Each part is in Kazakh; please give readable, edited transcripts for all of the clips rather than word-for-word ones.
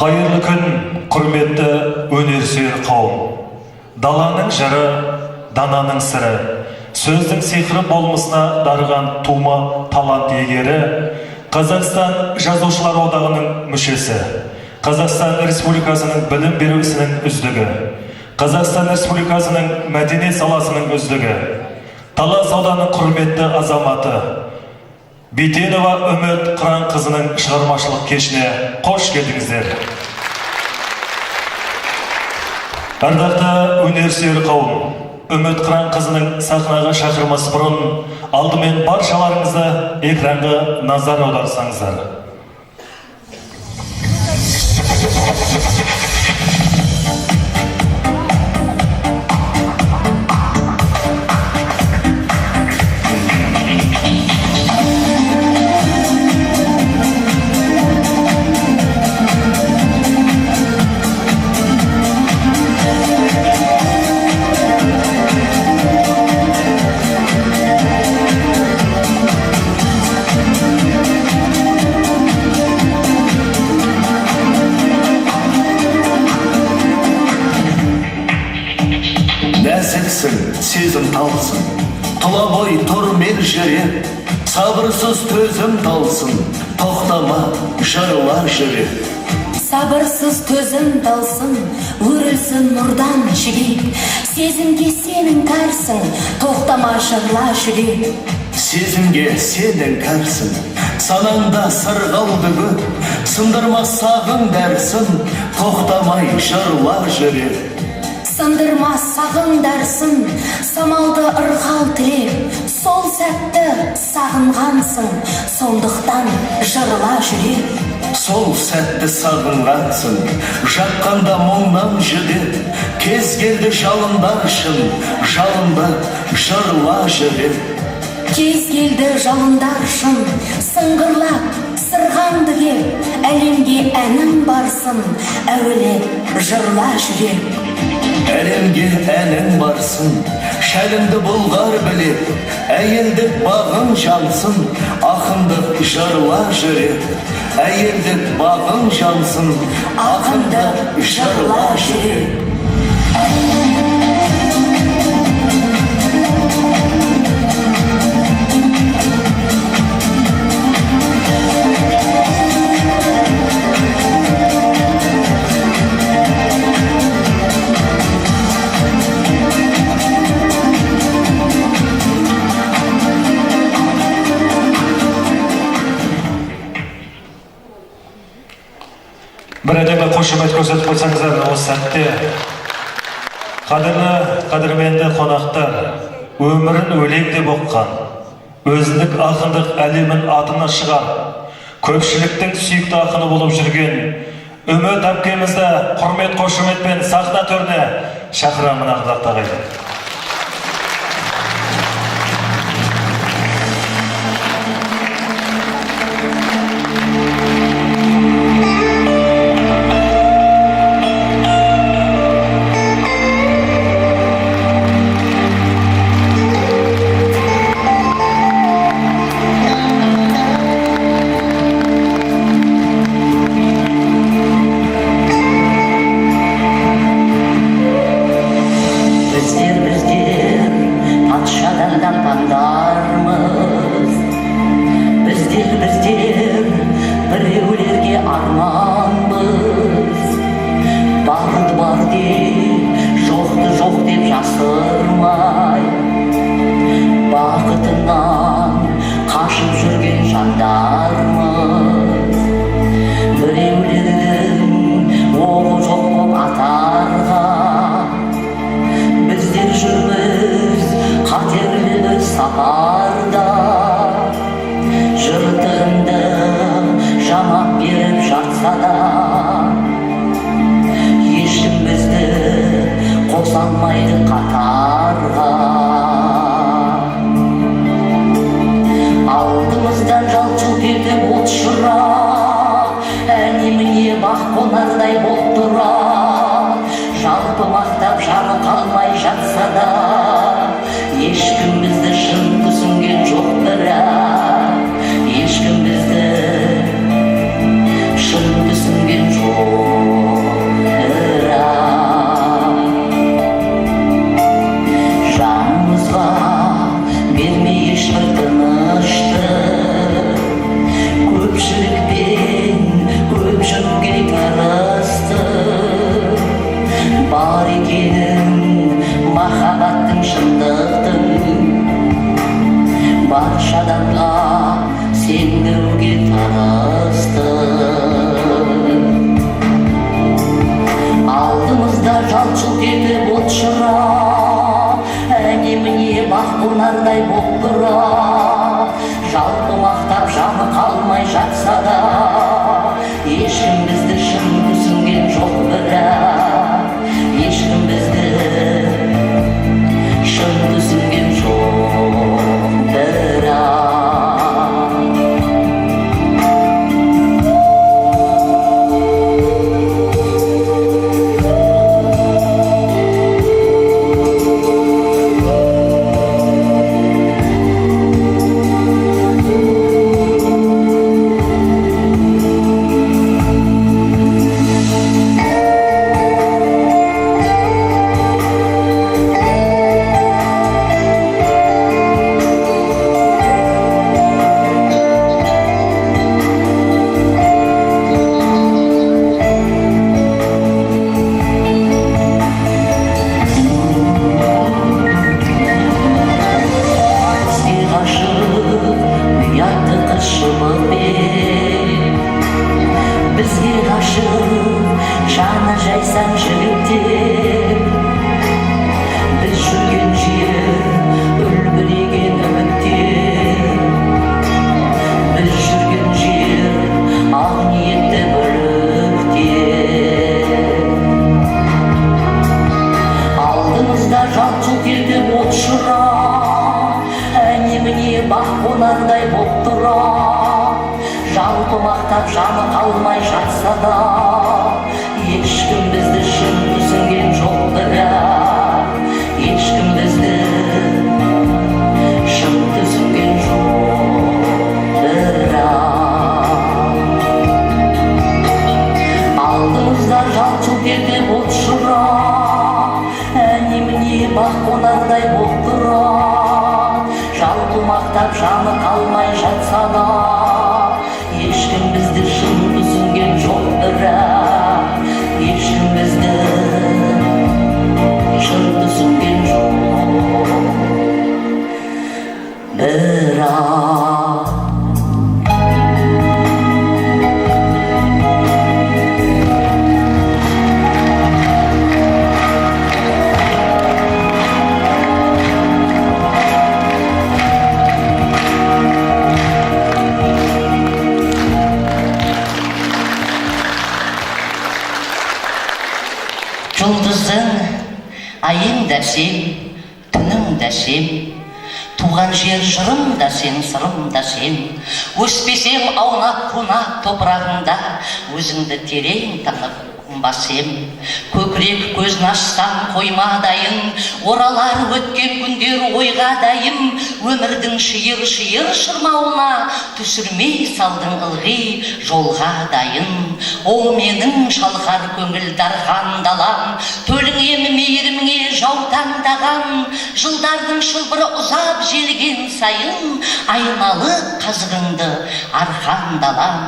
Қайырлы күн, құрметті өнерсүйер қауым. Даланың жыры, дананың сыры, сөздің сиқыры болмысына дарыған тума талант иегері, Қазақстан Жазушылар одағының мүшесі, Қазақстан Республикасының білім беру ісінің үздігі, Қазақстан Республикасының мәдениет саласының үздігі, Талас ауданының құрметті азаматы Бейтенова Үміт Қыранқызының шығармашылық кешіне қош келдіңіздер. Ардақты өнерсүйер қауым, Үміт Қыранқызының сахнаға шақырмас бұрын алдымен баршаларыңызды экранға назар аударсаңыздар. Нәзіксің, сезімталсың, тұла бой тұр мен жүрек, сабырсыз төзім талсын, тоқтама, жырла жүрек. Сабырсыз төзім талсын, өрілсін нұрдан жібек, сезімге сенің кәрсің, тоқтама, жырла жүрек. Сезімге сенің кәрсің, санаңда сырғалды көп, сындырма сағың дәрсін, тоқтамай жырла жүрек. Сындырма сағың дәрсін, самалды ырғал тілеп, сол сәтті сағынғансың, сондықтан жырла жүрек. Сол сәтті сағынғансың, жаққанда мұңнан жүдеп, кез келді жалындар шын, жалында жырла жүрек. Кез келді жалындар шын, сыңғырлап, сырғаңды кеп, әлемге әнің барсын, әуелеп жырла жүрек. Әлемге әнің барсын, шәліңді бұлғар білеп, әйелдік бағың жансын, ақындық жырла жүрек. Әйелдік бағың жансын, ақындық жырла жүрек. Бір әдемі қошемет көрсетіп қойсаңыздар осы сәтте. Қадірлі, қадірменді қонақтар, өмірін өлең деп ұққан, өзіндік ақындық әлемін атына шығар, көпшіліктің сүйікті ақыны болып жүрген Үміт әпкемізді құрмет қошеметпен сахна төріне шақырамын, ардақты ағайын. Біздер, біздер патшадан да пандармыз, біздер, біздер біреулерге арманбыз. Барды бар деп, жоқты жоқ деп жасырмай, бақытынан қашып жүрген жандармыз. Біреулердің оғы жоқ боп атарға, біздер жүрміз қатерлі бір сапарда. Жыртығыңды жамап беріп жатса да, ешкім бізді қоса алмайды қатарға. Алдымыздан жалт-жұлт етіп от шырақ, әне-міне бақ қонардай болып тұрады. Жалпы мақтап жаны қалмай жатса да, ешкім бізді шын түсінген жоқ бірақ, ешкім бізді шын түсінген жоқ. Беруге тырысты. Алдымызда жалт жұлт етіп от шырақ, әне міне бақ қонардай боп тұрады. Жалпы мақтап жаны қалмай жатса да, ешкім бізді шын түсінген жоқ бірақ, ешкім бізді шын түсінген жоқ бірақ. Бізге ғашық ұятты қыз шыбықпен, бізге ғашық жаны жайсаң жігіттер. Біз жүрген жер үлбіреген үміттер, біз жүрген жер ақ ниетті бүліктер. Алдымызда жалт жұлт етіп от шырақ, әне міне бақ қонардай боп тұрады. Жалпы мақтап жаны қалмай жатса да, ешкім бізді шын түсінген жоқ бірақ, ешкім бізді шын түсінген жоқ бірақ. Алдымызда жалт жұлт етіп от шырақ, әне міне бақ қонардай боп тұрады. Жалпы мақтап жаны қалмай жатса да, ешкім бізді шын түсінген жоқ бірақ, ешкім бізді шын түсінген жоқ бірақ. Жұлдызың, айың да сен, түнің де сен, туған жер жырым да сен, сырым да сен. Өспесем аунап қунап топырағыңда, өзіңді терең танып ұғынбас ем. Көкірек көзін ашсаң қоймадайын, оралар өткен күндер ойға дайым. Өмірдің шиыр-шиыр шырмауына түсірмей салдың ылғи жолға дайын. О менің шалқар көңіл дархан далам, төліңем мейіріміңе жаутаңдаған. Жылдардың шылбыры ұзап желген сайын, айналып қазығыңды арқан далам.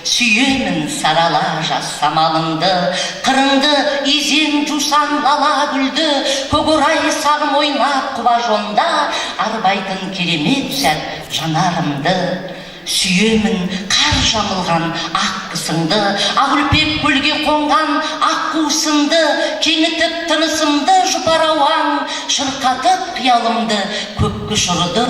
Сүйемін сарала жас самалыңды, қырыңды изен жусан лала гүлді, көкорай сағым ойнап құба жонда, арбайтын керемет сәт жанарымды. Сүйемін қар жамылған ақ қысыңды, ақ үлпек көлге қонған ақ қусынды, кеңітіп тынысымды жұпар ауаң, шырқатып қиялымды көкке ұшырды.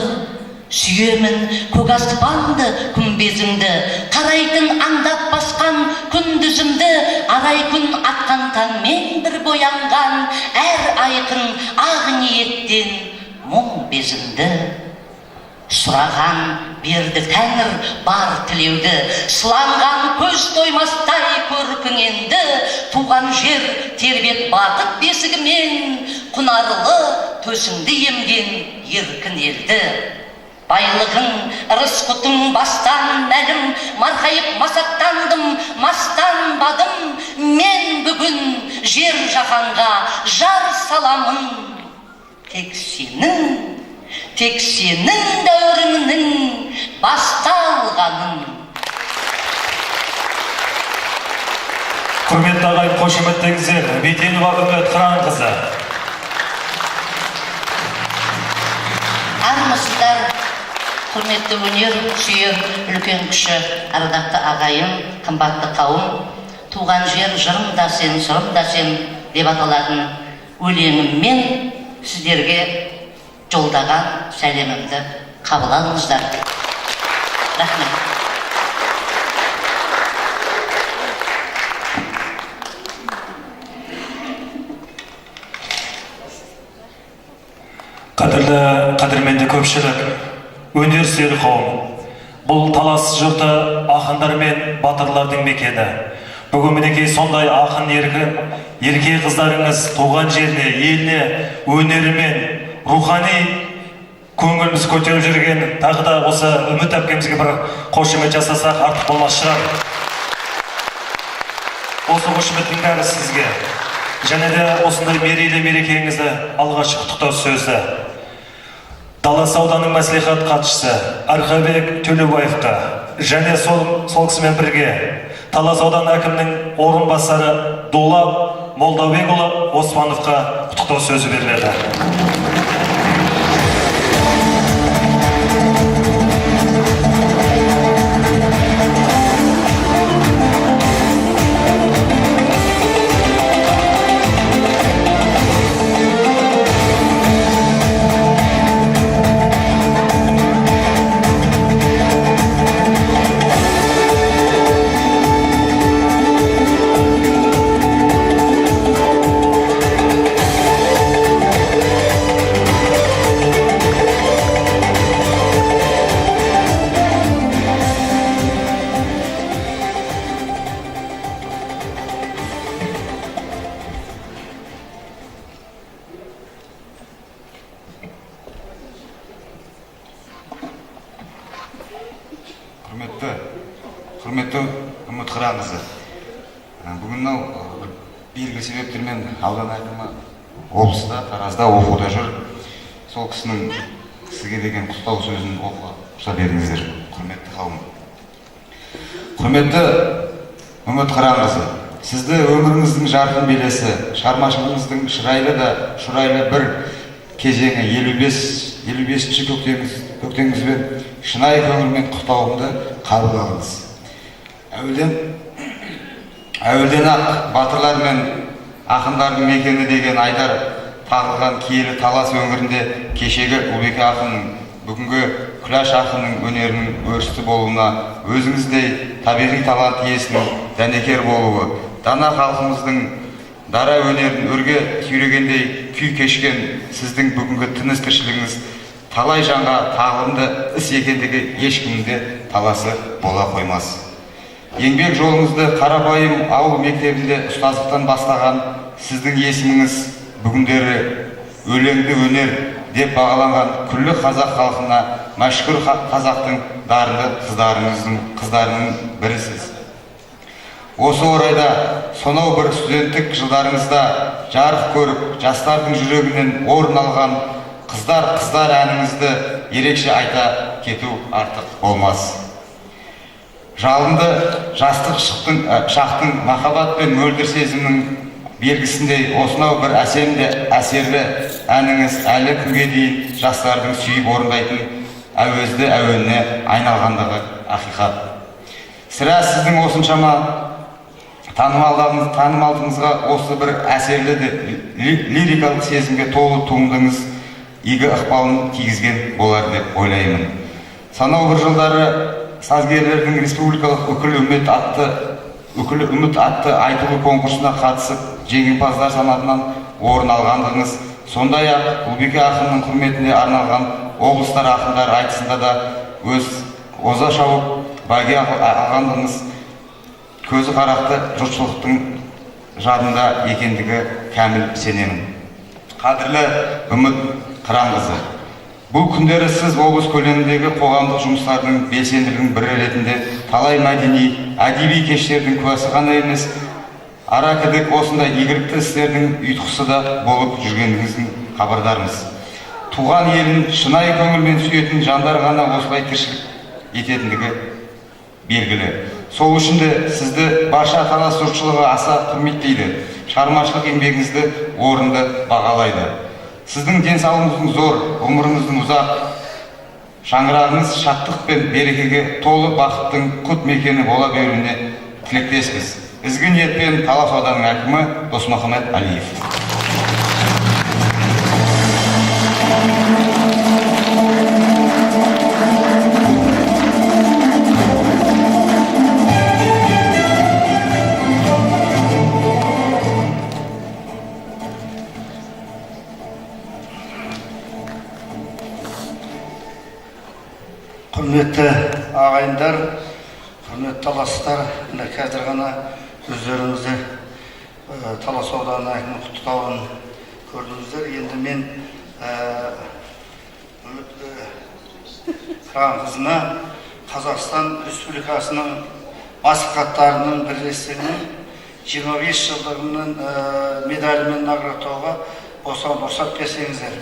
Сүйемін көк аспанды күмбезіңді, қарайтын аңдап басқан күндізімді, арай күн атқан таңмен бір боянған, әр айқын ақ ниеттен мұң безімді. Сұраған берді тәңір бар тілеуді, сыланған көз тоймастай көркің енді, туған жер тербет бақыт бесігімен, құнарлы төсіңді емген еркін елді. Байлығың, ырыс құтың бастан мәлім, марқайып масаттандым, мастанбадым. Мен бүгін жер жаһанға жар саламын. Тек сенің, тек сенің дәуіріңнің басталғанын. Құрметті ағайын, қошеметтеңіздер, Бейтенова Үміт Қыранқызы. Армысыздар, Құрметті өнер сүйер үлкен кіші, ардақты ағайын, қымбатты қауым, туған жер жырым да сен, сырым да сен деп аталатын өлеңіммен сіздерге жолдаған сәлемімді қабыл алыңыздар. Рахмет. Қадірлі, қадірменді көпшілік, өнер сүйер қауым, бұл Талас жұрты ақындар мен батырлардың мекені. Бүгін мінекей сондай ақын ерке қыздарыңыз туған жеріне, еліне, өнерімен рухани көңілімізді көтеріп жүрген тағы да осы Үміт әпкемізге бір қошемет жасасақ артық болмас шығар. Осы қошеметтің бәрі сізге. Және де осындай мерейлі мерекеңізді алғаш құттықтау сөзді Талас ауданының мәслихат хатшысы Арқабек Төлеубаевқа және сол кісімен бірге Талас ауданы әкімінің орынбасары Дулат Молдабекұлы Оспановқа құттықтау сөзі беріледі. Құрметті Үміт Қыранқызы, бүгін мынау белгілі себептермен аудан әкімі облыста, Таразда оқуда жүр. Сол кісінің сізге деген құттықтау сөзін оқуға рұқсат етіңіздер, құрметті қауым. Құрметті Үміт Қыранқызы, сізді өміріңіздің жарқын белесі, шығармашылығыңыздың шырайлы да шұрайлы бір кезеңі 55-ші көктеміңізбен шынайы көңілмен құттықтауымды қабыл алыңыз. Әуелден ақ батырлар мен ақындардың мекені деген айдар тағылған киелі Талас өңірінде кешегі Ұлбике ақынның, бүгінгі Күләш ақынның өнерінің өрісті болуына өзіңіздей табиғи талант иесінің дәнекер болуы, дана халқымыздың дара өнерін өрге сүйрегендей күй кешкен сіздің бүгінгі тыныс тіршілігіңіз талай жанға тағылымды іс екендігі ешкімнің де таласы бола қоймас. Еңбек жолыңызды қарапайым ауыл мектебінде ұстаздықтан бастаған сіздің есіміңіз бүгіндері өлеңді өнер деп бағаланған күллі қазақ халқына мәшһүр қазақтың дарынды қыздарының бірісіз. Осы орайда сонау бір студенттік жылдарыңызда жарық көріп, жастардың жүрегінен орын алған қыздар, қыздар әніңізді ерекше айта кету артық болмас. Жалынды жастық шақтың махаббат пен мөлдір сезімнің белгісіндей осынау бір әсем де әсерлі әніңіз әлі күнге дейін жастардың сүйіп орындайтын әуезді әуеніне айналғандығы ақиқат. Сірә сіздің осыншама танымалдығыңызға осы бір әсерлі де лирикалық сезімге толы туындыңыз игі ықпалын тигізген болар деп ойлаймын. Санау бір жылдары сазгерлердің республикалық үкілі үміт атты айтулы конкурсына қатысып жеңімпаздар санатынан орын алғандығыңыз, сондай-ақ Ұлбике ақынның құрметіне арналған облыстар ақындар айтысында да өз оза шауып бәйге алғандығыңыз көзі қарақты жұртшылықтың жадында екендігі кәміл сенемін. Қадірлі Үміт Қыранқызы, бұл күндері сіз облыс көлеміндегі қоғамдық жұмыстардың белсенділігінің бірі ретінде талай мәдени, әдеби кештердің куәсі ғана емес, ара кідік осындай игілікті істердің ұйытқысы да болып жүргеніңіздің хабардармыз. Туған елін шынайы көңілмен сүйетін жандар ғана осылай тіршілік ететіндігі белгілі. Сол үшін де сізді барша Талас жұртшылығы аса құрметтейді, шығармашылық еңбегіңізді орынды бағалайды. Сіздің денсаулығыңыздың зор, ғұмырыңыздың ұзақ, Шаңырағыңыз шаттық пен берекеге толы бақыттың құт мекені бола беруіне тілектеспіз. Ізгі ниетпен Талас ауданының әкімі Досмұхамед Алиев. Құрметті ағайындар, құрметті таластар, міне қазір ғана өздеріңізді Талас ауданының әкімінің құттықтауын көрдіңіздер. Енді мен Үміт Қыранқызына Қазақстан Республикасының мәслихаттарының бірлестігінің 25 жылдығының медалімен наградтауға осыған рұқсат берсеңіздер.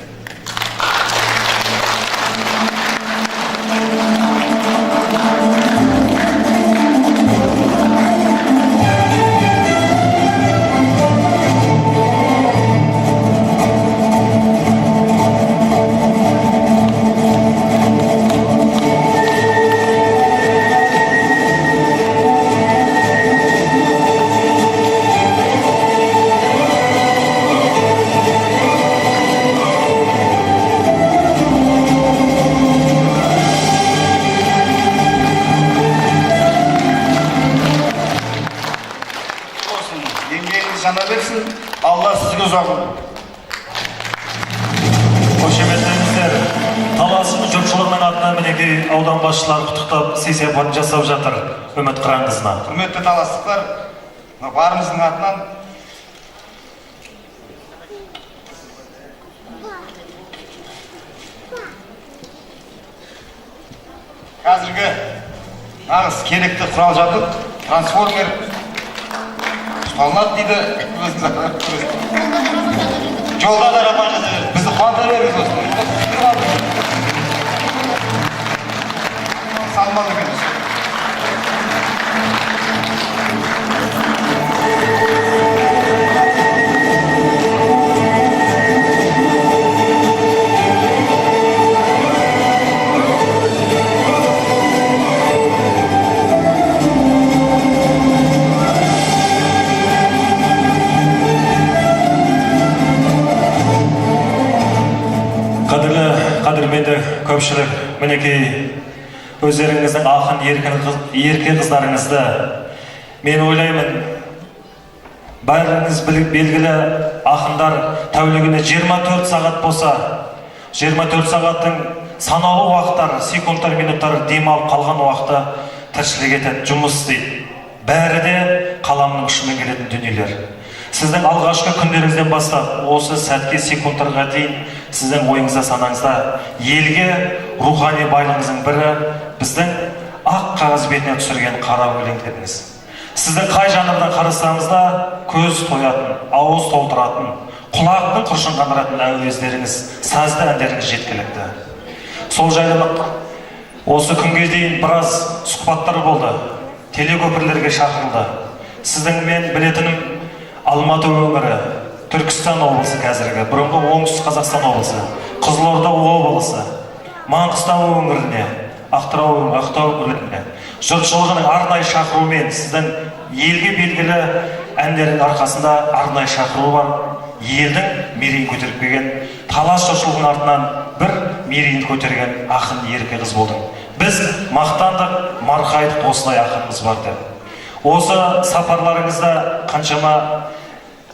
Болсын, еңбегіңіз жана берсін, Алла сізге ұзақ өмір. Қошеметтеріңіздер. Талас жұртшылығының атынан мінекей аудан басшылары құттықтап сый-сияпатын жасап жатыр Үміт Қыранқызына. Құрметті таластықтар, мына барымыздың атынан қазіргі нағыз керекті құрал жабдық трансформер ұсталынады дейді. Жолда да роман жаза береді. Бізді қуанта беріңіз осылай. Салмақ екен. Қадірлі, қадірменді көпшілік, мінекей өздеріңіздің ақын ерке қыздарыңызды мен ойлаймын, бәріңіз белгілі ақындар тәулігіне 24 сағат болса, 24 сағаттың санаулы уақыттары, секундтар, минуттар демалып қалған уақытта тіршілік етеді, жұмыс істейді. Бәрі де қаламның ұшымен келетін дүниелер. Сіздің алғашқы күндеріңізден бастап осы сәтке, секундтарға дейін сіздің ойыңызда, санаңызда елге рухани байлығыңыздың бірі біздің ақ қағаз бетіне түсірген қара өлеңдеріңіз. Сіздің қай жанрдан қарасаңыз да көз тоятын, ауыз толтыратын, құлақтың құршын қандыратын әуездеріңіз, сазды әндеріңіз жеткілікті. Сол жайлы осы күнге дейін біраз сұхбаттар болды, телекөпірлерге шақырылды. Сіздің мен білетінім Алматы өңірі, Түркістан облысы қазіргі, бұрынғы Оңтүстік Қазақстан облысы, Қызылорда облысы, Маңғыстау өңіріне, Ақтау өңіріне жұртшылығының арнайы шақыруымен сіздің елге белгілі әндердің арқасында арнайы шақыру бар, елдің мерейін көтеріп келген, Талас жұртшылығының артынан бір мерейін көтерген ақын ерке қыз болдың. Біз мақтандық, марқайдық осындай ақынымыз бар деп. Осы сапарларыңызда қаншама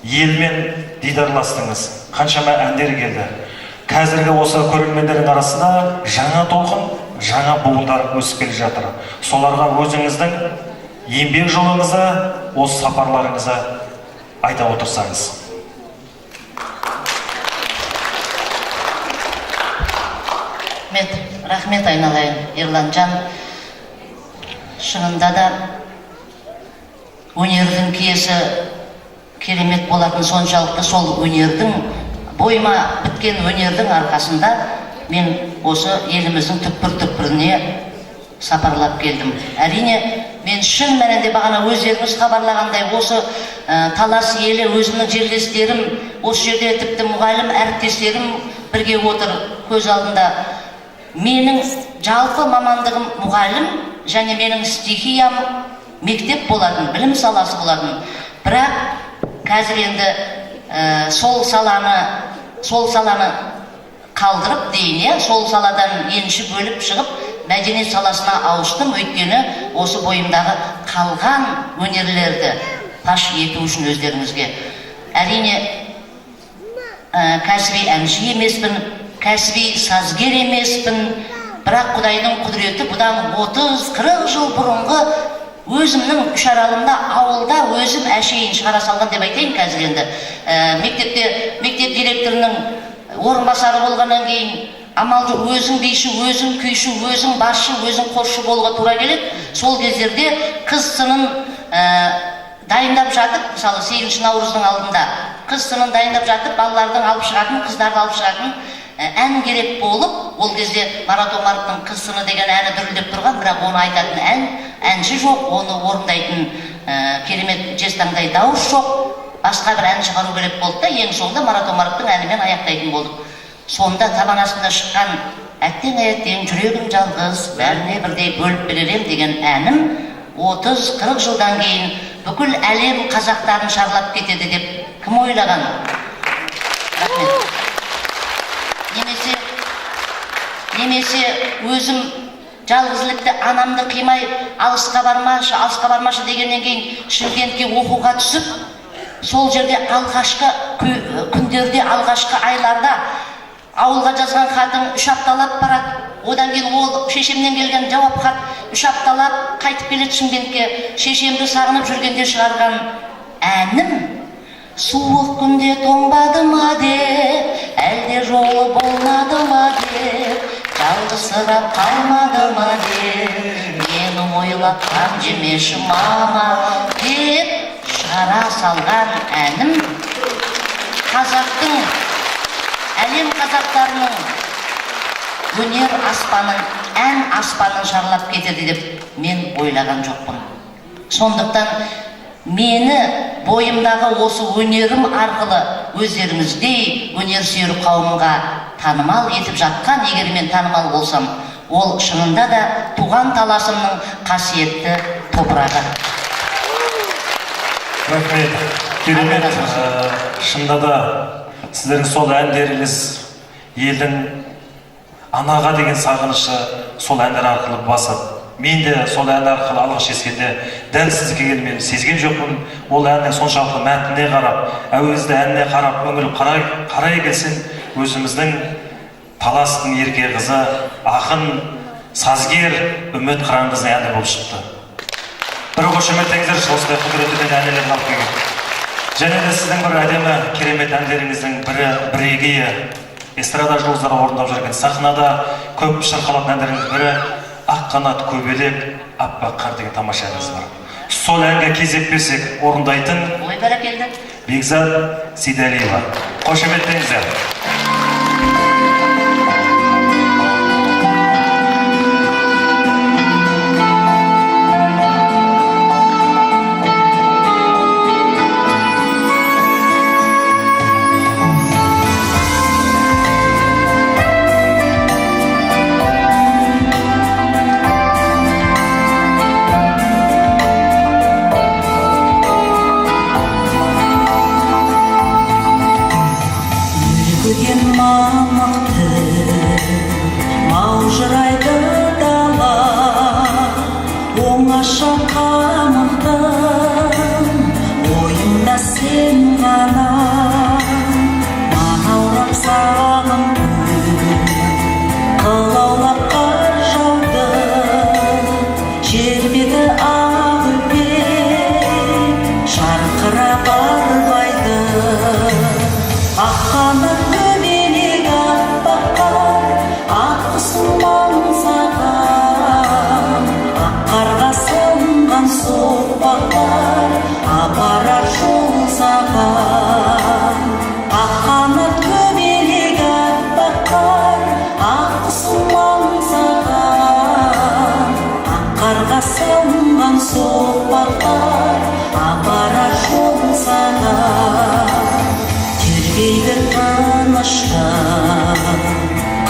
елмен дидарластыңыз, қаншама әндер келді. Қазіргі осы көрермендердің арасында жаңа толқын, жаңа буындар өсіп келе жатыр. Соларға өзіңіздің еңбек жолыңызды, осы сапарларыңызды айта отырсаңыз. Рахмет, рахмет айналайын, Ерланжан. Шынында да өнердің киесі керемет болатын соншалықты сол өнердің, бойыма біткен өнердің арқасында мен осы еліміздің түкпір-түкпіріне сапарлап келдім. Әрине, мен шын мәнінде бағана өздеріңіз хабарлағандай осы Талас елі, өзімнің жерлестерім, осы жерде тіпті мұғалім әріптестерім бірге отыр көз алдында. Менің Жалпы мамандығым мұғалім, және менің стихиям мектеп болатын, білім саласы болатын. Бірақ қазір енді сол саланы қалдырып дейін, иә, сол саладан енші бөліп шығып, мәдениет саласына ауыстым. Өйткені осы бойымдағы қалған өнерлерді паш ету үшін өздеріңізге. Әрине, кәсіби әнші емеспін, кәсіби сазгер емеспін, бірақ Құдайдың құдіреті бұдан 30-40 жыл бұрынғы өзімнің Үшаралымда ауылда өзім әшейін шығара салған деп айтайын қазір енді. Мектеп директорының орынбасары болғаннан кейін амал жоқ, өзің биші, өзің күйші, өзің басшы, өзің қосшы болуға тура келеді. Сол кездерде қыз сынын дайындап жатып, мысалы 8 наурыздың алдында қыз сынын дайындап жатып, балалардың алып шығатын, қыздарды алып шығатын ән керек болып, ол кезде Марат Омаровтың «Қыз сыны» деген әні дүрілдеп тұрған, бірақ оны айтатын әнші жоқ, оны орындайтын керемет жезтаңдай дауыс жоқ, басқа бір ән шығару керек болды да, ең соңында Марат Омаровтың әнімен аяқтайтын болдық. Сонда табан астында шыққан «Әттең, әттең, жүрегім жалғыз, бәріне бірдей бөліп берер ем» деген әнім 30-40 жылдан кейін бүкіл әлем қазақтарын шарлап кетеді деп кім ойлаған? Рахмет. Немесе өзім жалғызлікті, анамды қимай, алысқа бармашы, алысқа бармашы дегеннен кейін Шымкентке оқуға түсіп, сол жерде алғашқы күндерде, алғашқы айларда ауылға жазған хатың 3 апталап барады. Одан кейін ол шешемнен келген жауап хат 3 апталап қайтып келеді Шымкентке. Шешемді сағынып жүргенде шығарған әнім «Суық күнде тоңбады ма деп, әлде жолы болмады ма деп, жалғызсырап қалмады ма деп, мені ойлап қам жемеші мама» деп шығара салған әнім қазақтың, әлем қазақтарының өнер аспанын, ән аспанын шарлап кетеді деп мен ойлаған жоқпын. Сондықтан мені бойымдағы осы өнерім арқылы өздеріңіздей өнер сүйер қауымға танымал етіп жатқан, егер мен танымал болсам, ол шынында да туған Таласымның қасиетті топырағы. Рахмет. Керемет. Шынында да сіздердің сол әндеріңіз елдің анаға деген сағынышы сол әндер арқылы басады. Мен де сол ән арқылы алғаш ескенде дәл сізге келгенде мен сезген жоқпын. Ол әннің соншалықты мәтініне қарап, әуезді әніне қарап, үңіліп қарай келсең, өзіміздің Таластың ерке қызы, ақын, сазгер Үміт Қыранқызының әні болып шықты. Бір қошеметтеңіздерші осындай құдіретті әнелерді алып келген. Және де сіздің бір әдемі, керемет әндеріңіздің бірі, бірегейі, эстрада жұлдыздары орындап жүрген, сахнада көп шырқалатын әндеріңіздің бірі «Ақ қанат көбелек, аппақ қар» деген тамаша әніңіз бар. Сол әнге кезек берсек, орындайтын Ой, бәрекелді. Бекзат Сейдалиева. Қошеметтеңіздер.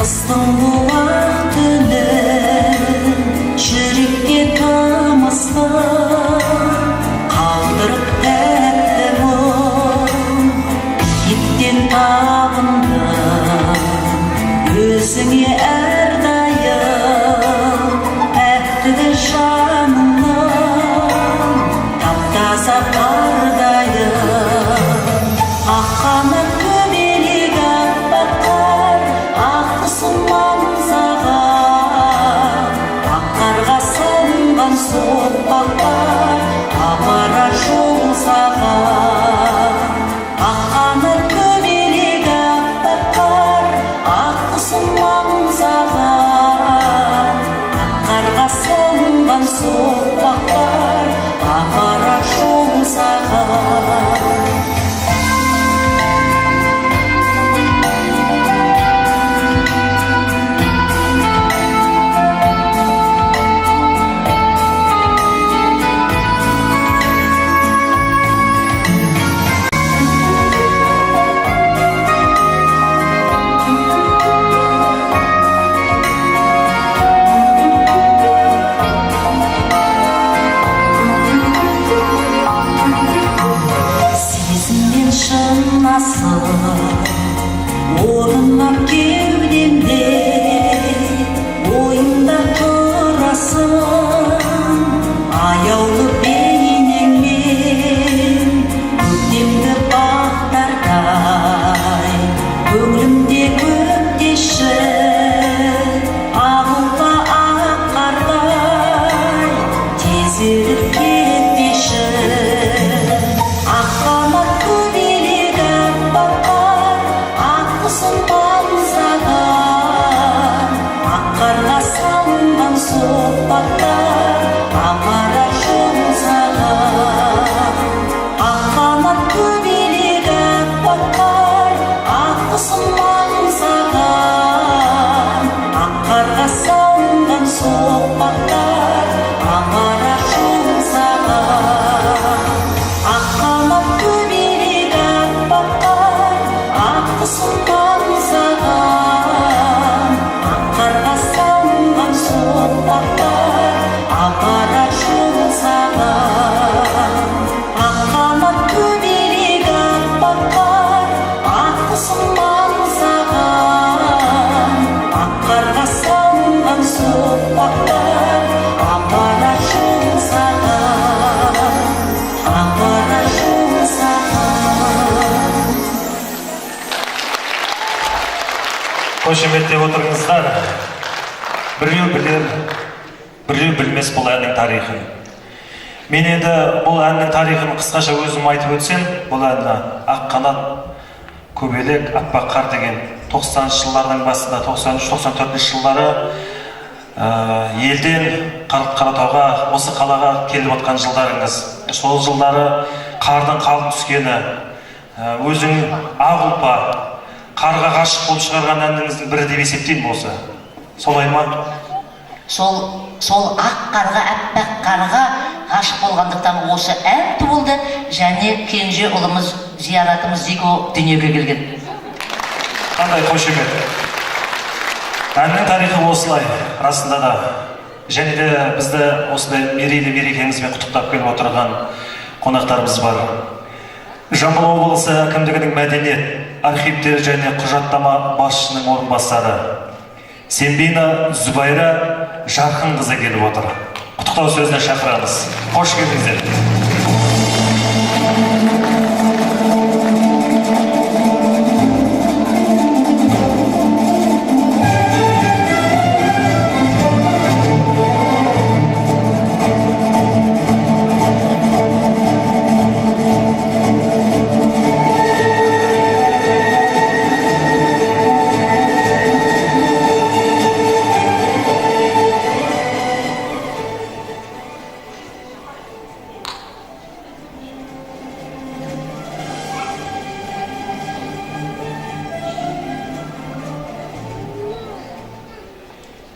Қыстың буақ түні. Таза қардайын, ақ қанат көбелек аппақ қар, ақ құсым аңсаған, ақ қарға салынған соқпақтар апарар жол саған. Ақ қанат көбелек аппақ қар, ақ құсым аңсаған, ақ қарға салынған соқпақтар апарар жол саған. Сезіммен шын асыл орнап кеудемде, ойымда тұрасың аяулы бейнеңмен. Көктемгі бақтардай көңілімде көктеші, ақ ұлпа ақ қардай тез еріп кетпеші. Ақ қанат көбелек аппақ қар, ақ құсым аңсаған, ақ қарға салынған соқпақтар апарар жол саған. Ақ қанат көбелек аппақ қар, ақ құсым аңсаған, ақ қарға салынған соқпақтар апарар жол саған. Ақ қанат көбелек аппақ қар, ақ құсым аңсаған, ақ қарға салынған соқпақтар апарар жол саған. Ақ қанат көбелек аппақ қар, ақ құсым аңсаған, ақ қарға салынған соқпақтар апарар жол саған, апарар жол саған. Қошеметтеп отырыңыздар. Біреу білер, біреу білмес бұл әннің тарихын. Мен енді бұл әннің тарихын қысқаша өзім айтып өтсем, бұл әнні ақ қанат көбелек аппақ қар деген 90-шы жылдардың басында, 93-94 жылдары елден Қаратауға, осы қалаға келіп отқан жылдарыңыз. Сол жылдары қардың қалың түскені, өзің ақ ұлпа қарға ғашық болып шығарған әніңіздің бірі деп есептеймін осы. Солай ма? Сол ақ қарға, аппақ қарға ғашық болғандықтан осы ән туылды және кенже ұлымыз, зияратымыз Зико дүниеге келген. Қандай қошемет. Әннің тарихы осылай, расында да. Және де бізді осындай мерейлі мерекемізбен құттықтап келіп отырған қонақтарымыз бар. Жамбыл облысы әкімдігінің мәдениет, архивтер және құжаттама басшысының орынбасары Сембина Зүбайра Жарқынқызы келіп отыр. Құттықтау сөзіне шақырамыз. Қош келдіңіздер.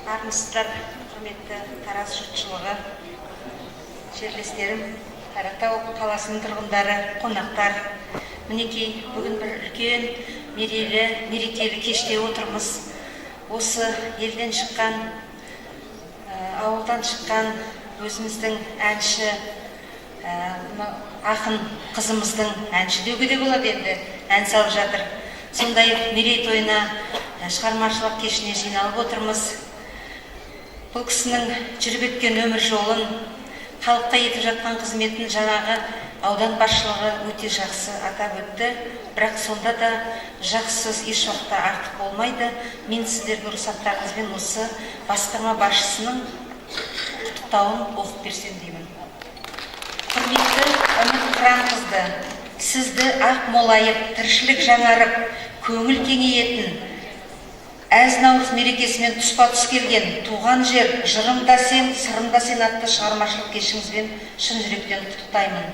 Армысыздар, құрметті Тараз жұртшылығы, жерлестерім, Қаратау қаласының тұрғындары, қонақтар. Мінекей, бүгін бір үлкен мерейлі, мерекелі кеште отырмыз. Осы елден шыққан, ауылдан шыққан өзіміздің әнші, ақын қызымыздың, әнші деуге де болады енді, ән салып жатыр. Сондай мерейтойына, шығармашылық кешіне жиналып отырмыз. Бұл кісінің жүріп өткен өмір жолын, Халыққа етіп жатқан қызметін жаңағы аудан басшылығы өте жақсы атап өтті. Бірақ сонда да жақсы сөз еш уақытта артық болмайды. Мен сіздердің рұқсаттарыңызбен осы басқарма басшысының құттықтауын оқып берсем деймін. Құрметті Үміт Қыранқызды, сізді ақ молайып, тіршілік жаңарып, көңіл кеңейетін әз наурыз мерекесімен тұспа-тұс келген туған жер, жырым да сен, сырым да сен атты шығармашылық кешіңізбен шын жүректен құттықтаймын.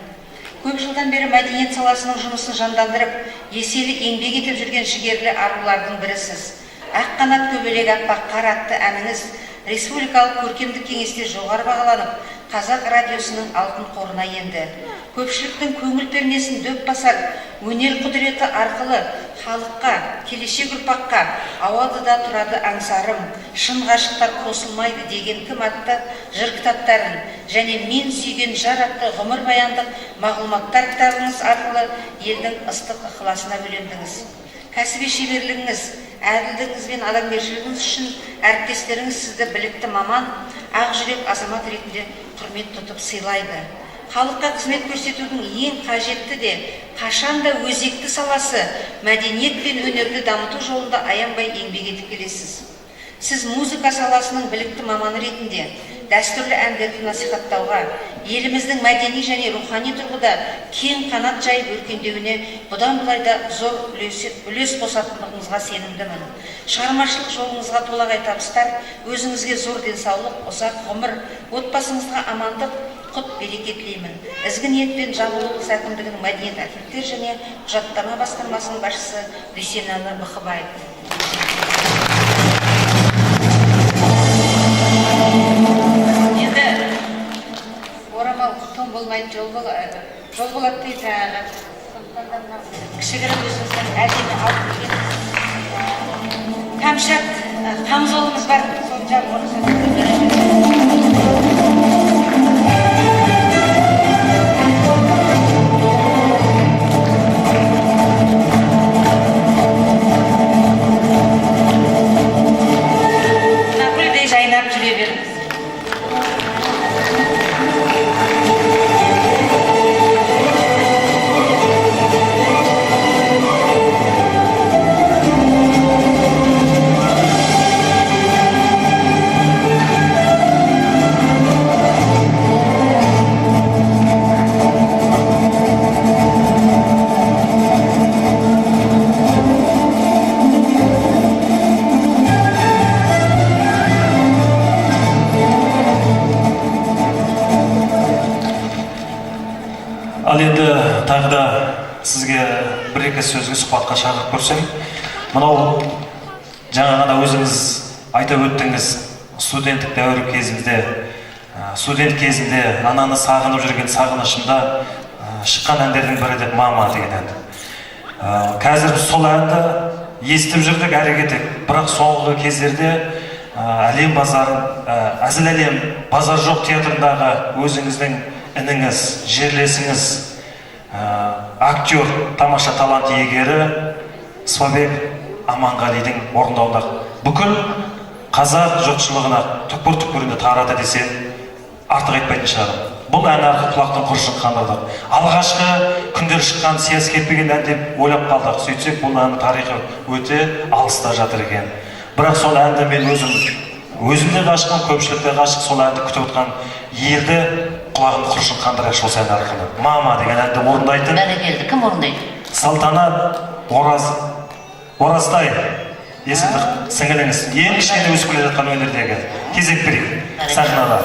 Көп жылдан бері мәдениет саласының жұмысын жандандырып, еселі еңбек етіп жүрген жігерлі арулардың бірісіз. Ақ қанат көбелек аппақ қар атты әніңіз республикалық көркемдік кеңесте жоғары бағаланып, Қазақ радиосының алтын қорына енді. Көпшіліктің көңіл пернесін дөп басар өнер құдіреті арқылы халыққа, келешек ұрпаққа ауады да тұрады аңсарым, шын ғашықтар қосылмайды деген кім атты жыр кітаптарын және мен сүйген жар атты ғұмырбаяндық мағлұматтар кітабыңыз арқылы елдің ыстық ықыласына бөлендіңіз. Кәсіби шеберлігіңіз, әділдігіңіз бен адамгершілігіңіз үшін әріптестеріңіз сізді білікті маман, ақ жүрек азамат ретінде құрмет тұтып сыйлайды. Халыққа қызмет көрсетудің ең қажетті де, қашан да өзекті саласы мәдениет пен өнерді дамыту жолында аянбай еңбек етіп келесіз. Сіз музыка саласының білікті маманы ретінде дәстүрлі әндерді насихаттауға, еліміздің мәдени және рухани тұрғыда кең қанат жайып өркендеуіне бұдан былай да зор үлес қосатындығыңызға сенімдімін. Шығармашылық жолыңызға толағай табыстар, өзіңізге зор денсаулық, ұзақ ғұмыр, отбасыңызға амандық, құт береке тілеймін. Ізгі ниетпен Жамбыл облысы әкімдігінің мәдениет, архивтер және құжаттама басқармасының басшысы Дүйсенәлі Бықыбаев. Енді орамал тон болмайды, жол болады дейді жаңағы. Сондықтан да мынау кішігірім өзіміздің әдемі алып келген кәмшат қамзолымыз бар, соны жабуға рұқсат. Мына гүлдей жайнап жүре беріңіз. Ал енді тағы да сізге бір-екі сөзге сұхбатқа шақырып көрсем, мынау жаңа ғана өзіңіз айтып өттіңіз, студенттік дәуір кезінде, студент кезінде ананы сағынып жүрген сағынышында шыққан әндердің бірі деп «Мама» деген ән. Қазір сол әнді естіп жүрдік әрі кетек, бірақ соңғы кездерде әлем базар, әзіл әлем базар жоқ театрындағы өзіңіздің ініңіз, жерлесіңіз, актер, тамаша талант иегері Спабек Аманғалидың орындауында бүкіл қазақ жұртшылығына түкпір-түкпірінде тарады десем артық айтпайтын шығармын. Бұл ән арқылы құлақтың құрышын қандырдық. Алғашқы күндер шыққан сиясы кетпеген ән деп ойлап қалдық. Сөйтсек бұл әннің тарихы өте алыста жатыр екен. Бірақ сол әнді мен өзім де ғашықпын, көпшілік те ғашық, сол әнді күтіп отқан елді құлағын құрышын қандырайықшы осы ән арқылы. «Мама» деген әнді орындайтын. Бәрекелді, кім орындайды? Салтанат Оразтай есімді сіңіліңіз, ең кішкене өсіп келе жатқан өнердегі. Кезек берейік сахнада.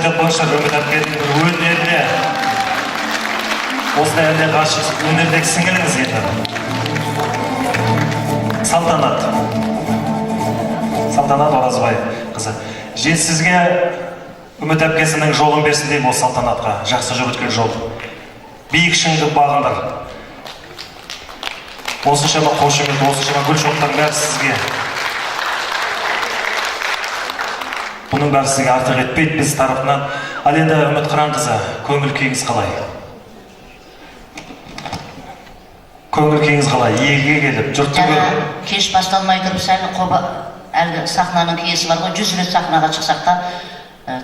Қошеметтеп қойыңыздар Үміт әпкенің бір өнеріне. Осындай әнде ғашық өнердегі сіңіліңіз енді. Салтанат. Салтанат Оразбай қызы. Сізге Үміт әпкесінің жолын берсін деймін, осы Салтанатқа. Жақсы жүріп өткен жол. Биік шыңды бағындыр. Осыншама қошемет, осыншама гүл шоқтардың бәрі сізге. Бұның бәрі сізге артық етпейді біз тарапынан. Ал енді Үміт Қыранқызы, көңіл күйіңіз қалай? Көңіл күйіңіз қалай? Елге келіп, жұртты Жаңа көріп. кеш басталмай тұрып сәл қоба, әлгі сахнаның киесі бар ғой, 100 рет сахнаға шықсақ та,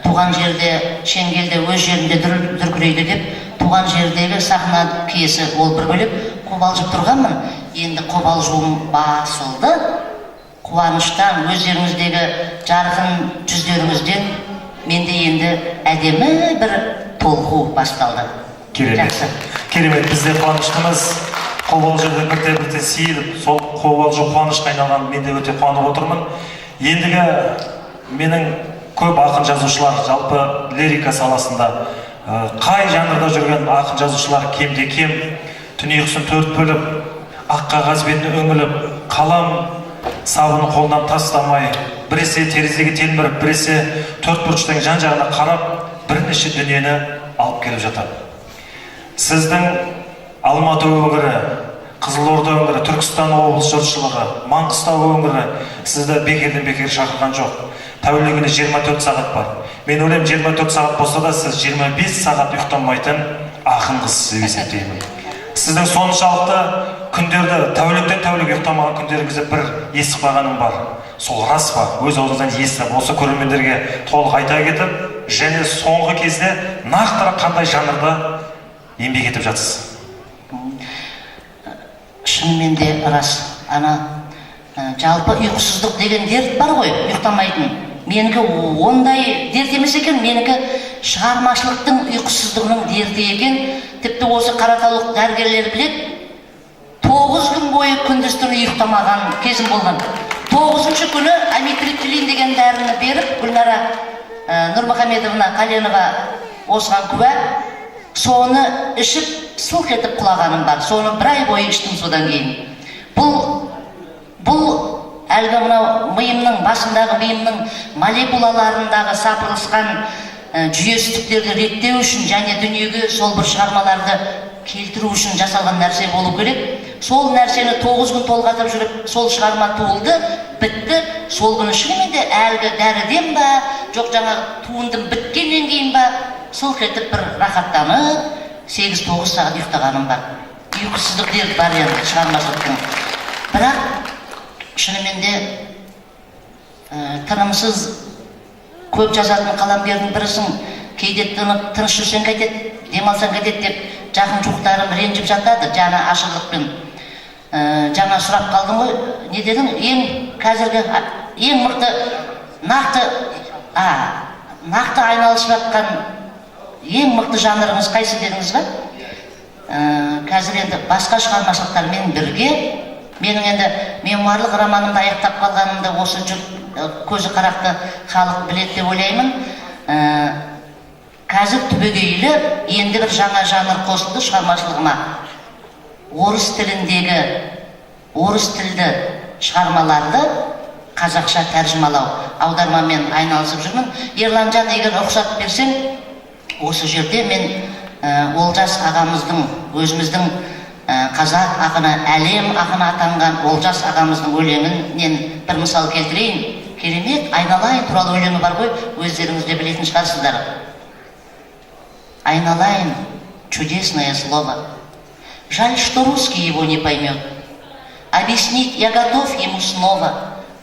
туған жерде, шеңгелде өз жерінде дүркірейді деп, туған жердегі сахна киесі ол бір бөлек, қобалжып тұрғанмын. Енді қобалжуым басылды. Қуаныштан, өздеріңіздегі жарқын жүздеріңізден менде енді әдемі бір толқу басталды. Керемет. Жақсы. Керемет, біз де қуаныштымыз. Қобалжуды бірте-бірте сейіліп, сол қобалжу қуанышқа айналған мен де өте қуанып отырмын. Ендігі менің көп ақын жазушылар, жалпы лирика саласында, қай жанрда жүрген ақын жазушылар кемде кем түн ұйқысын төрт бөліп, ақ қағаз бетіне үңіліп, қалам сабын қолынан тастамай, біресе терезеге телміріп, біресе төрт бұрыштың жан-жағына қарап, бірнеше дүниені алып келіп жатады. Сіздің Алматы өңірі, Қызылорда өңірі, Түркістан облысы жұртшылығы, Маңғыстау өңірі сізді бекерден бекер шақырған жоқ. Тәулігіне 24 сағат бар. Мен ойлаймын, 24 сағат болса да сіз 25 сағат ұйықтамайтын ақын қызсыз деп есептеймін. Сіздің соншалықты күндерді, тәуліктен тәулік ұйықтамаған күндеріңізді бір естіп қойғаным бар. Сол рас па? Өз аузыңыздан естіп, осы көрермендерге толық айта кетіп, және соңғы кезде нақтырақ қандай жанрда еңбек етіп жатсыз? Шынымен де рас. Ана, жалпы ұйқысыздық деген дерт бар ғой, ұйықтамайтын. Менікі ондай дерт емес екен, менікі шығармашылықтың ұйқысыздығының дерті екен. Тіпті осы қаратаулық дәрігерлер біледі, 9 күн бойы күндіз түні ұйықтамаған кезім болған. 9-шы күні амитриптилин деген дәріні беріп, Гүлнара Нұрмұхамедовна Қаленова осыған куә, соны ішіп сылқ етіп құлағаным бар. Соны бір ай бойы іштім содан кейін. Бұл әлгі мынау миымның, басындағы миымның молекулаларындағы сапырылысқан жүйесіздіктерді реттеу үшін және дүниеге сол бір шығармаларды келтіру үшін жасалған нәрсе болу керек. Сол нәрсені 9 күн толғатып жүріп, сол шығарма туылды, бітті. Сол күні шынымен де әлгі дәріден ба, жоқ жаңағы туындым біткеннен кейін ба, сылқ етіп бір рахаттанып, 8-9 сағат ұйықтағаным бар. Ұйқысыздық дерт бар енді шығармашылықтың. Бірақ шынымен де тынымсыз көп жазатын қаламгердің бірісің. Кейде тыныш жүрсең қайтеді, демалсаң қайтеді деп жақын жуықтарым ренжіп жатады, жаны ашырлықпен. Жаңа сұрап қалдың ғой, не дедің? Ең қазіргі, ең мықты, нақты, нақты айналысып жатқан ең мықты жанрыңыз қайсы дедіңіз ба? Қазір енді басқа шығармашылықтармен бірге менің енді мемуарлық романымды аяқтап қалғанымды осы жұрт, көзі қарақты халық біледі деп ойлаймын. Қазір түбегейлі енді бір жаңа жанр қосылды шығармашылығыма. Орыс тіліндегі, орыс тілді шығармаларды қазақша тәржімалау, аудармамен айналысып жүрмін. Ерланжан, егер рұқсат берсең, осы жерде мен, Олжас ағамыздың, өзіміздің, қазақ ақыны, әлем ақыны атанған Олжас ағамыздың өлеңінен бір мысал келтірейін. Керемет айналайын туралы өлеңі бар ғой, өздеріңіз де білетін шығарсыздар. Айналайын, чудесное слово. Жаль, что русский его не поймет. Объяснить я готов ему снова,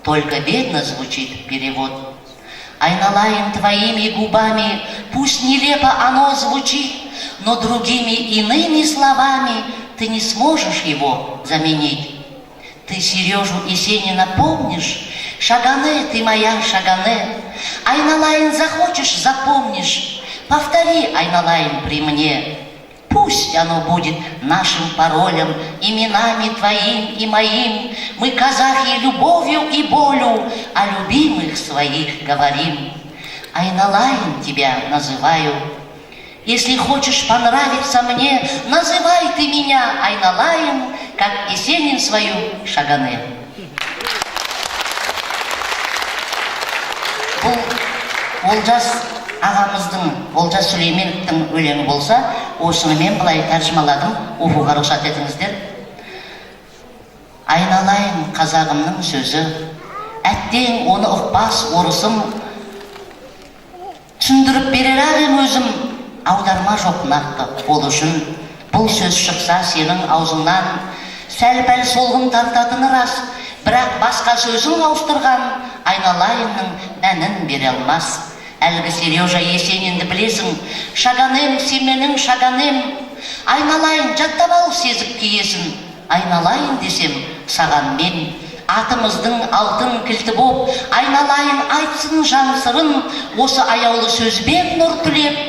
только бедно звучит перевод. Айналайын твоими губами, пусть нелепо оно звучит, но другими иными словами ты не сможешь его заменить. Ты Сережу Есенина помнишь? Шагане, ты моя Шагане. Айналайын захочешь, запомнишь. Повтори, Айналайын, при мне. Пусть оно будет нашим паролем, именами твоим и моим. Мы, казахи, любовью и болью о любимых своих говорим. Айналайын тебя называю. Если хочешь понравиться мне, называй ты меня Айналайын, как Есенин свою Шагане. Бұл Олжас ағамыздың, Олжас Сүлейменовтің өлеңі болса, осыны мен былай тәржімаладым, оқуға рұқсат етіңіздер. Айналайын қазағымның сөзі, әттең оны ұқпас орысым, түсіндіріп берер ақ ем өзім, аударма жоқ нақты ол үшін. Бұл сөз шықса сенің аузыңнан, сәл-пәл солғын тартатыны рас, бірақ басқа сөзін ауыстырған айналайынның мәнін бере алмас. Әлгі Сережа Есенинді білесің, Шаганем, сен менің Шаганем, айналайын жаттап ал сезіп киесін, айналайын десем саған мен. Атымыздың алтын кілті боп, айналайын айтсын жан сырын, осы аяулы сөзбен нұр тілеп,